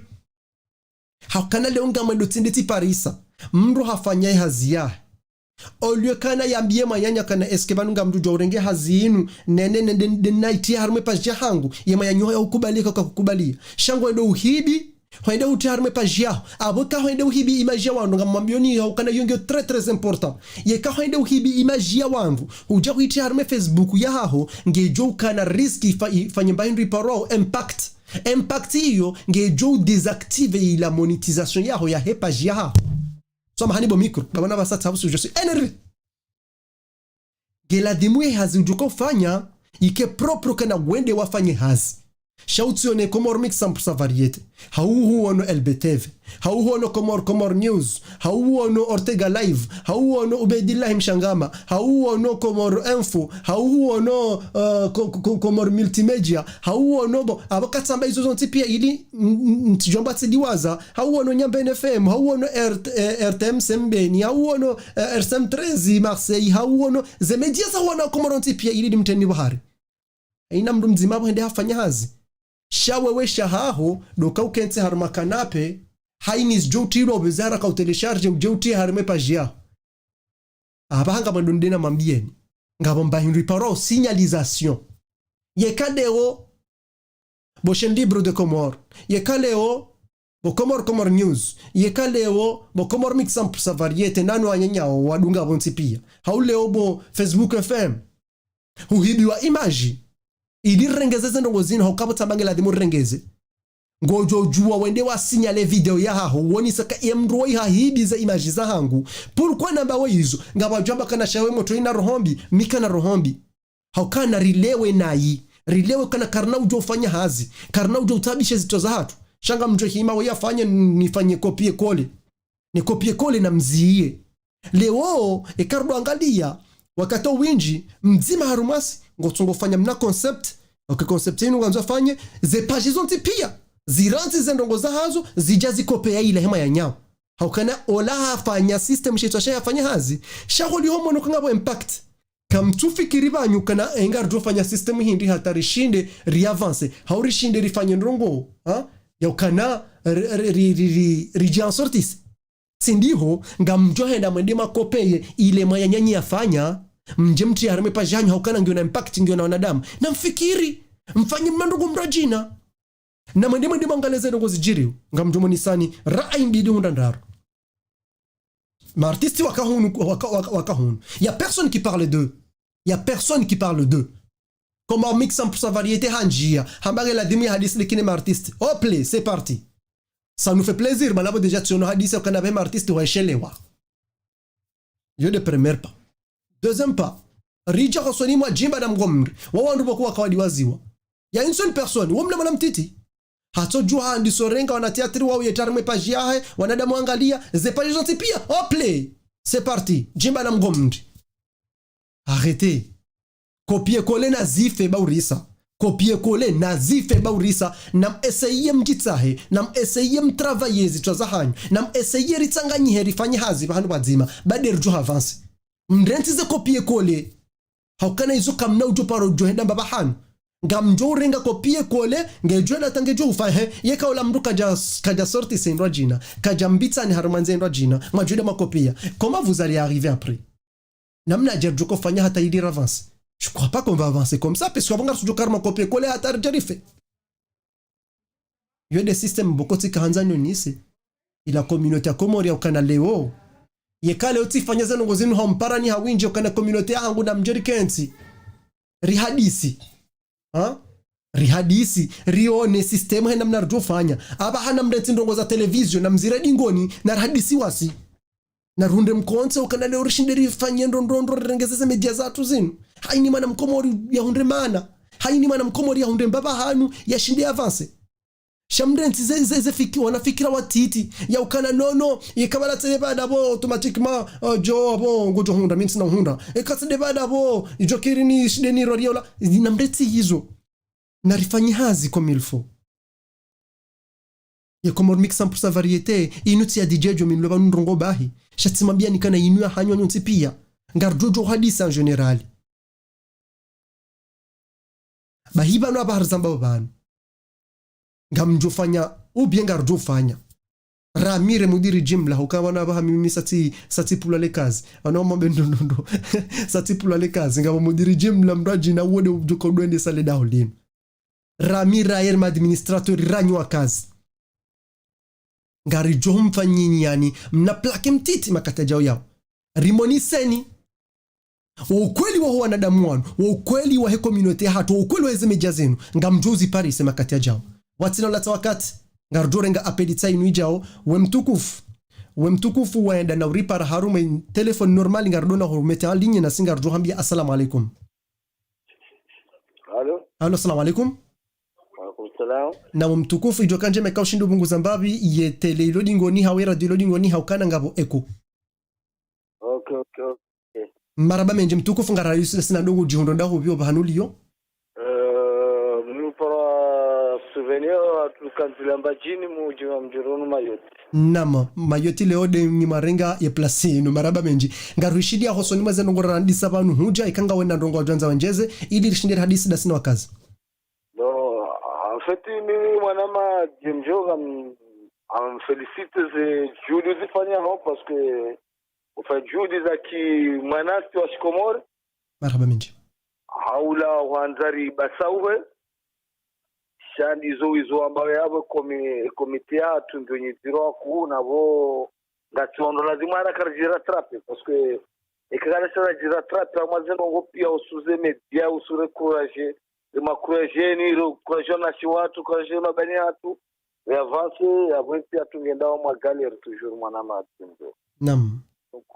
Hau ukana leo ngamwendo tsindi tsi parisa. Mdru hafanya ye hazi yahe. Au lieu ukana yambiye mwananya ukana est-ce que pvanu ngamdjo udjua urenge hazi yinu, nende, nende, nende nayitiye harumwa ye page yahangu, ye mwananya hoya ukubaliya ka kakukubaliya. Sha ngwendo uhibi, hwende utiya harumwa ye page yaho. Apvo eka hwende uhibi image ya wandru, ngamwambiyoni hau ukana yo ngiyo très, très important. Yeka hwende uhibi image ya wandru, udja huitiya harumwa ye Facebook yahaho, ngedjo ukana risque ifa-, ifanye mba hindru iparwao impact. Impact iyo, ngedjo udésactiver ila monétisation yaho yahe page yahaho. Samahani bo micro, ba pvanu pvasa taabu, je suis énervé. Ngeladhimu ye hazi udjoka ufanya, yike propre ukana wende wafanye hazi. Sha utsione Comores Mix cent pour cent variété. Hau huono L B T V. Hau huono Comores, Comores News. Hau huono Ortega Live. Hau huono Ubeidillahi Mshangama. Hau huono Comores Info. Hau huono, eh, Co-, Co-, Comores Multimédia. Hau huono bo, apvo katsamba izo zontsi piya ili n-, n-, ntsidjomba tsidiwaza, hau wono Nyambeni F M, hau wono R T, eh, R T M Sembeni, hau wono, eh, R C M treize Marseille, hau wono ze média za wana Komoro ntsi piya ili dimteni bahari. Hayina mndru mdzima apvo hende hafanya hazi. Sha wewe shahaho, ndo uka ukentsi harumwa canapé, hayina zidjo utilwa ubeze haraka utélécharger, udje utiye harumwa ye page yaho. Apvaha ngamwendo nde namwambiyeni. Ngapvo mba hindru iparwao signalisation. Yeka ndeo Bo Chaîne Libre des Comores. Yeka leo, bo Comores, Comores News. Yeka leo, bo Comores Mix cent pour cent Variété, nanu wananyawo, wadunga pvontsi pia. Hau leo bo Facebook F M. Huhibiwa image. Ili rirengeze ze ndrongo zinu, hauka pvo tsambange ladhimu rirengeze. Ngodjo djuwa wende wa signale video yahaho, wonesa ka ye mndru woyi hahibi ze image zahangu. Pourquoi namba we izo? Ngapvo wadjo amba kana sha we motro ina roho mbi, mi kana roho mbi. Hauka na rilewe nayi. Rilewe kana karina udjo ufanya hazi. Karina udjo utabishe zitso zahatru. Sha ngamdjo hima we yafanye nifanye copier coller. Ni copier coller na mziye. Leo, eka ridjo angalia, wakati windji, mdzima harumwasi, ngotsungo fanya mna concept, ok concept inu ngandzo afanye, ze page zontsi pia, zirantsi ze ndrongo zahazo, zidja zikopeya ile hema ya nyawo. Haukana ola hafanya système shitswa sha yafanya hazi, sha holiho mono ka ngapvo impact. Kamtsufikiri pvanu kana enga ridjo fanya système hindri hata rishinde riavance, hau rishinde rifanye ndrongo, ha? Yaukana ri, ri, ri, ri, ri, ridji en sortir. Tsi ndiho, ngamdjo henda mwende makopeye ile mwananyanyi yafanya, mdje mtriye harumwa ye page yanyu haukana ngiyo na impact ngiyo na wanadamu. Na mfikiri, mfanye mna ndrongo mrajina. Na mwende mwende mwangalie ze ndrongo zidjiriyo, ngamdjo monisani, raa imbidi hundra ndraru. Ma artistes waka hunu, waka, waka, waka hunu. Y a personne qui parle d'eux. Y a personne qui parle d'eux. Comores Mix cent pour cent Variété handjia. Hamba nge ladhimu ya hadisi likine ma artistes. Hop là, c'est parti. Ça nous fait plaisir, mana pvo déjà tsiono hadisi ukana pve ma artistes waishelewa. Yo de premier pas. Deuxième pas. Ridja hosoni mwa Djimba na Mgomri. Wo wandru pvoko waka wadiwaziwa. Y a une seule personne. Wo mna mwana mtiti. Hatsodjuha handiso renga wana théâtre wau yetsi harumwa ye page yahe, wanadamu wangalia, ze page zontsi pia, hop là. C'est parti. Djimba na Mgomri. Arrêtez. Copier coller na zife baurisa. Copier coller na zife baurisa. Na m essayer mdjitsahe. Na m essayer mtravailler zitswa zahanyu. Na m essayer ritsanganyihe rifanye hazi pvahanu pvadzima. Ba nde ridjo avancer. Mrantsi ze copier coller. Haukana izo kamna udjo paro djo henda mbapvi hanu. Ngamdjo urenga copier coller, ngedjo henda hata ngedjo ufa he. Yeka ola mndru kadja, kadja sortir ze ndrwadjina. Kadja mbitsani harumwa ze ndrwadjina. Mwadjo henda makopiya. Comment vous allez arriver après? Namna djari djo kofanya hata ili ravance. Je crois pas qu'on va avancer comme ça, parce que apvo ngarisudjo kara makopiye coller hata ridjarife. Yo nde système pvoko tsika handza nionise. Ila communauté ya Comores yaukana leo. Yeka leo tsifanya ze ndrongo zinu ha mparani ha windji yaukana communauté yahangu na mdjeri kentsi. Rihadisi. Ha? Rihadisi, rione système he namna ridjo fanya. Apvaha na mrantsi ndrongo za télévision, na mzire dingoni, na rihadisi wasi. Na rundre mkontsi, ukana leo rishinde rifanye ndro ndro ndro, rirengeze ze média zatru zinu. Haini mwana Mkomori yahundre mana. Haini mwana Mkomori yahundre mbapvi hanu, yashinde avancer. Sha mrantsi ze, ze, ze fiki, wana fikira watiti. Yaukana nono, yeka pvala tsi nde pvahanu pvo, automatiquement, uh, djo, apvo, ngodjo hundra, mi ntsina hundra. Yeka tsi nde pvahanu pvo, idjo kiri nishinde nirwariye ola. Na mrantsi izo. Na rifanye hazi comme il faut. Ye Comores Mix cent pour cent Variété, inu tsi ya D J djo mi nilo pvanu ndrongo bahi. Sha tsimwambiyani kana inu yahanyu nyontsi piya. Ngaridjo djo hadisa en général. Bahi pvanu apvaha rizamba pvanu. Ngamdjo fanya, ou bien ngaridjo fanya. Ramire mudiri jimla, huka pvanu apvaha mimi satsi, satsi pvulwa le kazi. Ano mambe ndo ndo ndo. Satsi pvulwa le kazi. Ngapvo mudiri jimla mndru adjina wo nde udjo ka udjo wendesa le daho linu. Rami raye ma administrateur ranyu wa kazi. Ngaridjo mfanyinyani, mna plaque mtiti makati yadjao yao. Rimoniseni. Wo ukweli waho wanadamu wanu, wo ukweli wahe communauté yahatru, wo ukweli wahe ze média zenu, ngamdjo uziparise makati yadjao. Watsina ulatsa wakati, ngaridjo renga appel tsa inu idjao, we mtukufu. We mtukufu wenda na uripara harumwa ye téléphone normal ngaridjo na hurumete en ligne nasi ngaridjo hambia assalamu alaikum. Allô? Allô, salam alaikum. Wa alaikum salam. Naam mtukufu, idjo kandje meka ushindi ubunguza mbapvi ye télé ilo dingoni hawu, ye radio ilo dingoni hawu, kana ngapvo écho. Ok, ok, ok. Marahaba mendji mtukufu, ngarayusi sina ndrongo udjihundro ndahu pvi opvahanu uliyo. Euh, mi upara souvenir, hatru kandzila Mbadjini mudji wa Mdjirunu Mayotte. Naam, Mayotte leo nde nyi mwarenga ye place inu, marahaba mendji. Ngaruhishiliya hosoni mwa ze ndrongo randisa pvanu hudja, ika ngawe na ndrongo wadjwandza wendjeze, ili rishinde rihadisi ndasi na wakazi. Non, en fait, mimi mwanama Djemdjo ngam, ngam félicite ze juhudi zifanyao, parce que, enfin, juhudi za ki mwanasi wa Shikomori. Marahaba mendji. Haula hwandza ribasauhe. Sha ndizo wizo wambao yapvo komi-, komite yahatru ndo nyidziro wakuu na pvo ngatsiondo lazimu haraka ridjirattrape, parce que eka karitsadja djirattrape, hamwe zendrongo pia uhusu ze média, uhusu recrourager, remacourageni, recrourager wananyasi wahatru, recrourager mabani yahatru, riavance, yapvo entsi yahatru ngendao mwa galère toujours, mwanama Abdinzo. Naam. Donc,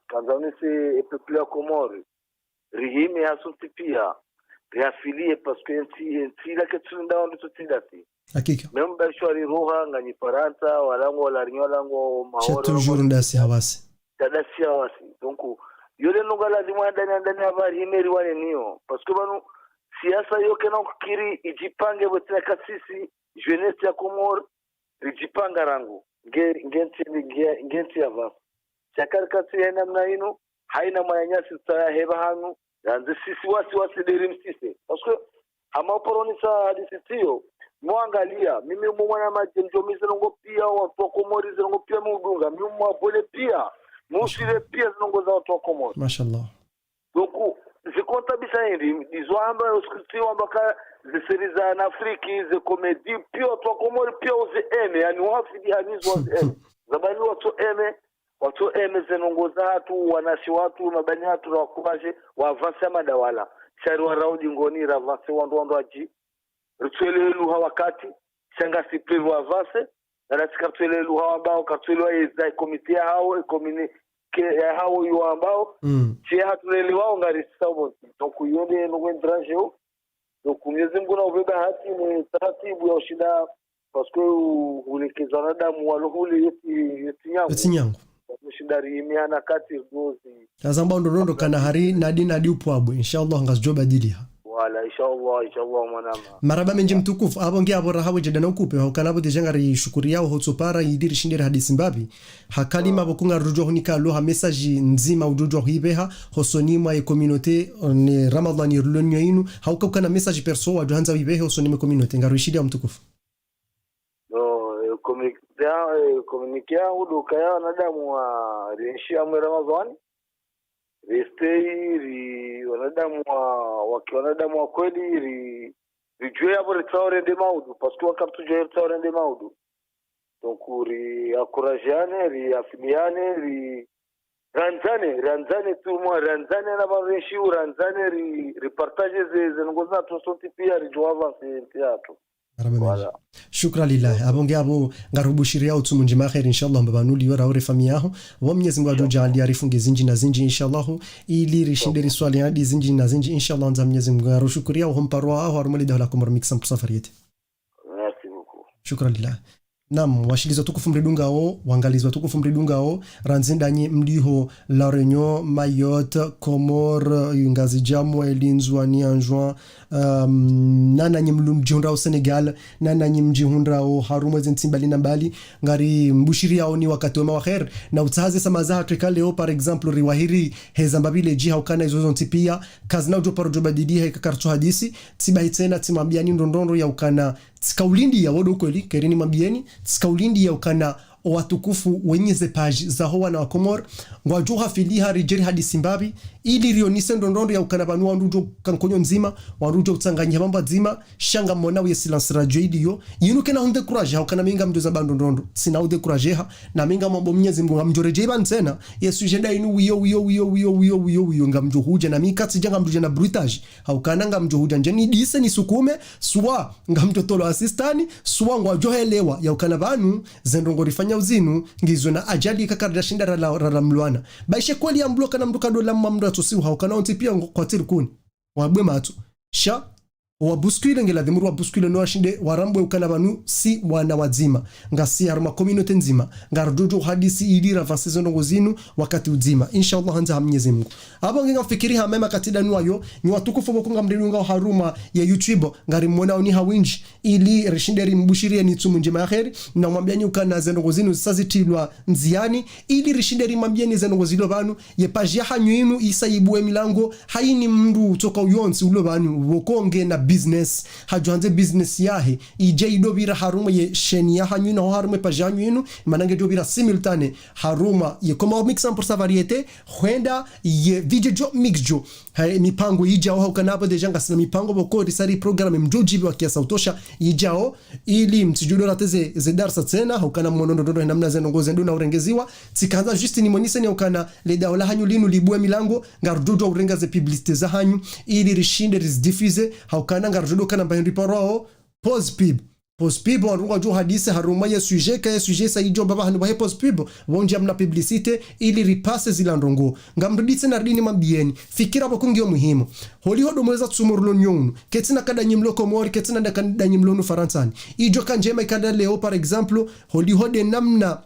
kandza unise e peuple ya Komori, rihime hasontsi pia, riafilie, parce que entsi, entsi ila ketsu nda wandru sontsi ndasi. Hakika. Même bashwari roha, nganyi Farantsa, wala ngo Larinyo, wala ngo Maore, sha toujours ndasi hawasi. Sha ndasi hawasi. Donc, yo le nunga lazimu handani, handani hapvo rihime riwane niyo. Parce que pvanu, siasa yo kena kukiri idjipange pvwatsina ka sisi, jeunesse ya Komori, ridjipanga rangu. Nge, nge ntsi, nge, nge ntsi ya pvasa. Sha kari katsi ya namna inu, haina mwananyasi tsaya hepva hanu, yandze sisi wasi wasi nderi msise. Parce que, hama uporonisa hadisi tsiyo, mwangalia, mimi mwana madje mdjo mi zendrongo pia, wandru wa Komori zendrongo pia mi udunga, mi mwabole pia, mi usile pia zendrongo za wandru wa Komori. Mashallah. Donc, zikonta bisa hindri, ndizo wamba, usikiti wamba ka, ze série za Afrique, ze comédie, pia wandru wa Komori, pia uzi aime, yani wafidi hani zo wazi aime. Zamani wandru aime, wandru aime zendrongo zahatru, wananyasi wahatru, mabani yahatru, riwacourage, waavance ya madawala. Sha ri waraudi ngoni, riavance wandru wandru wadji. Ritsuelewe lugha wakati, sha ngasi pvwa riavance, na nasi karitsuelewe lugha wambao, karitsuelewa yeza komite yahawo, e communiqué yahawo yo wambao, mm, sha yahatru relewao ngarisisa ubontsi. Donc, yo nde no wendrage yo. Donc, Mwenyezi Mungu na upve bahati ne taratibu ya ushinda, parce que u-, hulekeza wanadamu walo hule yesi, yesi nyangu. Yesi nyangu. Ushinda rihimiana kati ridozi. Hazamba ndo ndo ndo kana hari nadi nadi upvwabwe. Inshallah ngazidjo badiliha. Voilà, inshallah, inshallah, mwanama. Marahaba mendji mtukufu, apvo nge apvo raha wedjeda na ukupe, hukana apvo déjà ngarishukuriao ho tsopara, ili rishinde rihadisi mbapvi. Ha kalima pvo kunga rudjwa hunika lo ha message ndzima udjodjwa huipveha, hosoni mwa ye communauté, ne Ramadhani rilo nyo inu, hauka ukana message perso wadjo handza uipvehe, hosoni mwe communauté, ngaruishilia mtukufu. No, e, communiqué, e, communiqué yangu ndo ukaya wanadamu wa, rienshi hamwe Ramadhani, restei, ri, wanadamu wa, waki wanadamu wa kweli, ri, ridjuwe yapvo ritsao rende maudu, parce que waka ritsudjuwa ritsao rende maudu. Donc, riacourageane, riafiliane, ri, randzane, randzane tout le monde, randzane na pvanu rienshi, randzane, ri, ripartage ze, zendrongo zahatru sontsi pia, ridjo avance ntsi yahatru. Marahaba mendji. Voilà. Shukran lillahi. Apvo nge apvo ngarubushiriao utsumu ndjema kheri, inshallah, mbapvanu liyo raho re famille yaho. Pvo Mwenyezi Mungu adjo djaaliya rifunge zindji na zindji, inshallah, ili rishinde riswali adi zindji na zindji, inshallah, ndza Mwenyezi Mungu. Ngarushukuriao ho mparo waho, harumwa le daho la Comores Mix, mkuu safari yete. Merci beaucoup. Shukran lillahi. Naam, washilizi watukufu mridungao, wangalizi watukufu mridungao, randzi ndanyi mliho La Réunion, Mayotte, Comores, Ngazidja, Mwali, Ndzuani, Anjouan, um, na nanyi mlo mdjihundrao Sénégal, na nanyi mdjihundrao harumwa ze ntsi mbali na mbali, ngarimbushiriaoni wakati wema wa kheri, na utsaha ze samaha zahatru eka leo, par exemple, riwahiri heza mbapvi ledji haukana izo zontsi pia, kazina udjo paro djo badiliha eka karitsu hadisi, tsibahi tsena tsimwambiani ndo ndo ndo ya ukana, tsika ulindiya wo ndo ukweli, kheri nimwambieni, tsika ulindiya ukana o watukufu wenyi ze page zaho wana wa Komori, ngwadjo hafiliha ridje rihadisi mbapvi, ili rionese ndo ndo ndo ya ukana pvanu wandru udjo kankonyo ndzima, wandru udjo utsanganyiha mambo ndzima, sha ngamwona uye silence radio iliyo, yinu kena hundécourager, haukana mi ngamdjo zamba ndo ndo ndo, tsina udécourager ha, na mi ngamwambo Mwenyezi Mungu ngamdjo redjei pvanu tsena, ye sujet nda inu wiyo, wiyo, ngamdjo hudja, na mi katsidja ngamdjo dja na bruitage, haukana ngamdjo hudja ndje nidise nisukume, swa ngamdjo tolwa assistani, swa ngwadjo helewa, ya ukana pvanu, zendrongo rifanyao zinu, ngizo na ajali eka karidja shinda rala, rala mlwana. Baishe kweli ya mlo kana mndru kadola mma mndru atsosiwa, haukana ontsi pia ngo-, kwatsiri kuni. Wabwe matso. Sha, wa bousculer nge ladhimu ri wa bousculer no washinde, warambwe ukana pvanu, si wana wadzima. Ngasi harumwa communauté ndzima. Ngaridjo djo hadisi ili ravance zendrongo zinu, wakati udzima. Inshallah, handza ha Mwenyezi Mungu. Apvo nge ngamfikiri ha mema katida nuwayo, nyi watukufu pvo kunga mridungao harumwa ya YouTube, ngarimwonaoni ha windji, ili rishinde rimbushirieni tsumu ndjema ya kheri, na mwambiani ukana zendrongo zinu zisa zitilwa ndziani, ili rishinde rimwambieni zendrongo zilo pvanu, ye page yahanyu inu isa ibue milango, haini mndru utsoka uyontsi ulo pvanu, pvo konge na business, hadjo handze business yahe, idje idopvira harumwa ye chaîne yahanyu inu, harumwa ye page yahanyu inu, mana ngedjopvira simultané, harumwa ye Comores Mix cent pour cent variété, hwenda ye video djo mix djo. Ha, mipango idjao, haukana apvo déjà ngasina mipango pvoko risa ri programme mdjodjibiwa kiasi utosha, idjao, ili mtsidjo do rate ze, ze darsa tsena, haukana mwono ndrondrondro he namna ze ndrongoo zendo na urengeziwa, tsikandza juste nimwoneseni haukana le daula hanyu linu libuwe milango, ngarudjodjo urenga ze publicité zahanyu, ili rishinde rizidiffuser, haukana ngarudjodjo kana mba hindru iparwao, pause pub. Pause pub, wandru ngwadjo hadisi harumwa ye sujet, ka ye sujet sa idjo mba pvahanu pvahe pause pub, wondja mna publicité, ili ripase zila ndrongoo. Ngamrudi tsena ridini mambiyeni, fikira pvoko ngiyo muhimu. Holiho do mwezi wa tsumu rilo nyo unu, ketsina ka danyi mlo Komori, ketsina ka danyi mlo hunu Farantsani. Idjo ka ndjema ikanda leo, par exemple, holiho de namna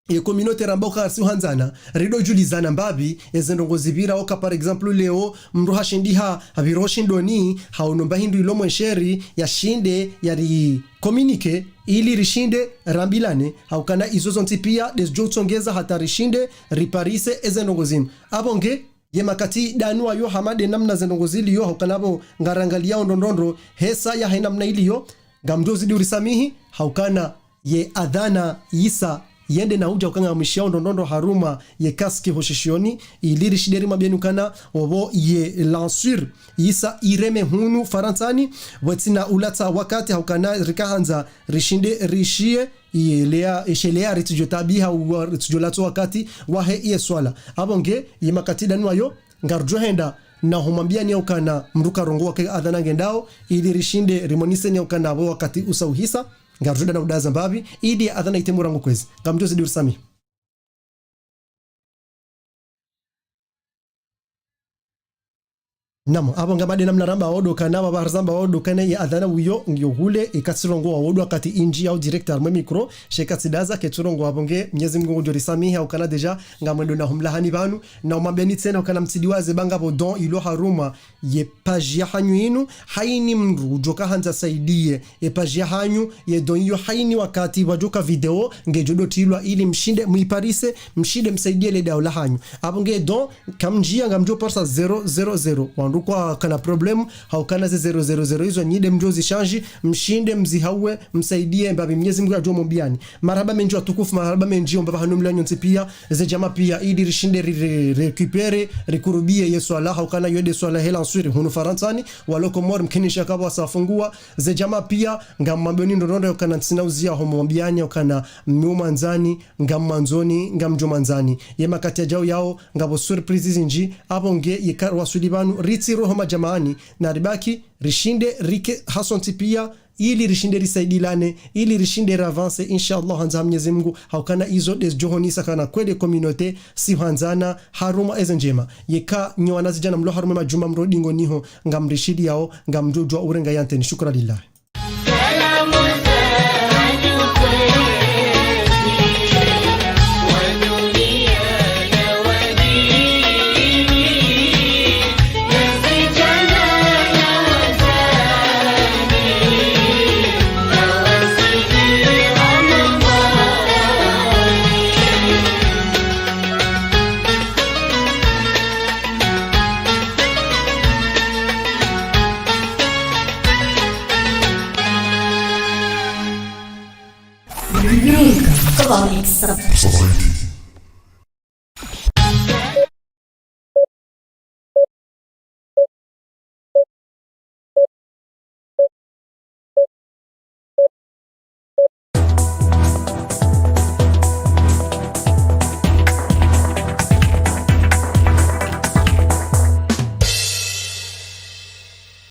ye communauté ramba uka risi uhandzana, ridodjulizana mbapvi, eze ndrongoo zipvira oka, par exemple, leo, mndru hashindi ha, hapvira ho shindoni, haono mba hindru ilo mwensheri, yashinde, yari communiquer, ili rishinde, rambilane, haukana izo zontsi pia, dezidjo utsongeza hata rishinde, riparise, eze ndrongoo zinu. Apvo nge, ye makati danu wayo hama de namna ze ndrongoo ziliyo, haukana apvo ngarangaliyao ndrondrondro, hesa yahe namna iliyo, ngamdjo zidi urisamihi, haukana ye adhana yisa yende na udja ukanga mwishiao ndrondrondro harumwa ye casque ho shishioni, ili rishinde rimwambiyeni ukana opvo ye lansur yisa ireme hunu Farantsani, pvwatsina ulatsa wakati haukana rikahandza rishinde rishiye, iye lea, ishe lea ritsidjo tabiha, uwa ritsidjo latso wakati wahe iye swala. Apvo nge, ye makati danu wayo, ngarudjo henda, na humwambiyani yaukana mndru karongowa ke adhana ngendao, ili rishinde rimwoneseni yaukana apvo wakati usa uhisa, ngarudjo da na udaza mbapvi, ili adhana itemu rangu kwezi. Ngamdjo zidi urisamihi. Naam, apvo ngamba de namna ramba odo kana, apvo pvahari zamba odo kana ye adhana uyo ngiyo hule, ikatsirongowa odo wakati indji yao direct harumwa ye micro, she katsidaza ketsurongowa apvo nge, Mnyezi Mngu ngudjo risamihi, haukana déjà, ngamwendo na humlahani pvanu, na umwambiyeni tsena ukana mtsidiwaze ba ngapvo don ilo harumwa ye page yahanyu inu, haini mndru udjoka handza saidiye ye page yahanyu, ye don iyo haini wakati pvwadjoka video ngedjo dotilwa ili mshinde mwiparise, mshinde msaidiye le daula hanyu. Apvo nge don, kamndjiya ngamdjo parisa zéro zéro zéro. Wandru kwakana problème, haukana ze zéro zéro zéro izo nyi de mdjo zishanji, mshinde mzihauwe, msaidiye mbapvi Mnyezi Mngu yadjo mwambiyani. Marahaba mendji watukufu, marahaba mendji omba pvahanu mlio nyontsi pia, ze djamaa pia, ili rishinde ri, ri, récupérer, rikurubiye ye swala, haukana yo de swala he lansur hunu Farantsani, walo Komori mkinisha kapvwasa funguwa, ze djamaa pia, ngamwambiyoni ndrondrondro yaukana ntsina uziya ho mwambiyani, yaukana mi umwandzani, ngamwandzoni, ngamdjo mwandzani. Ye makati yadjao yao, ngapvo surprise zindji, apvo nge yeka rwaswili pvanu, ritsi roho madjamaani, na ribaki, rishinde, rike, hasontsi pia, ili rishinde risaidilane, ili rishinde ravance, inshallah, handza Mnyezi Mngu, haukana izo dezidjo honesa kana kweli communauté, si handzana, harumwa eze ndjema. Yeka nyi wanazidjana mlo harumwa ye majumba mrodi ngoniho, ngamrishiliyao, ngamdjo djuwa urenga ye antenne. Shukran lillah. Comores Mix.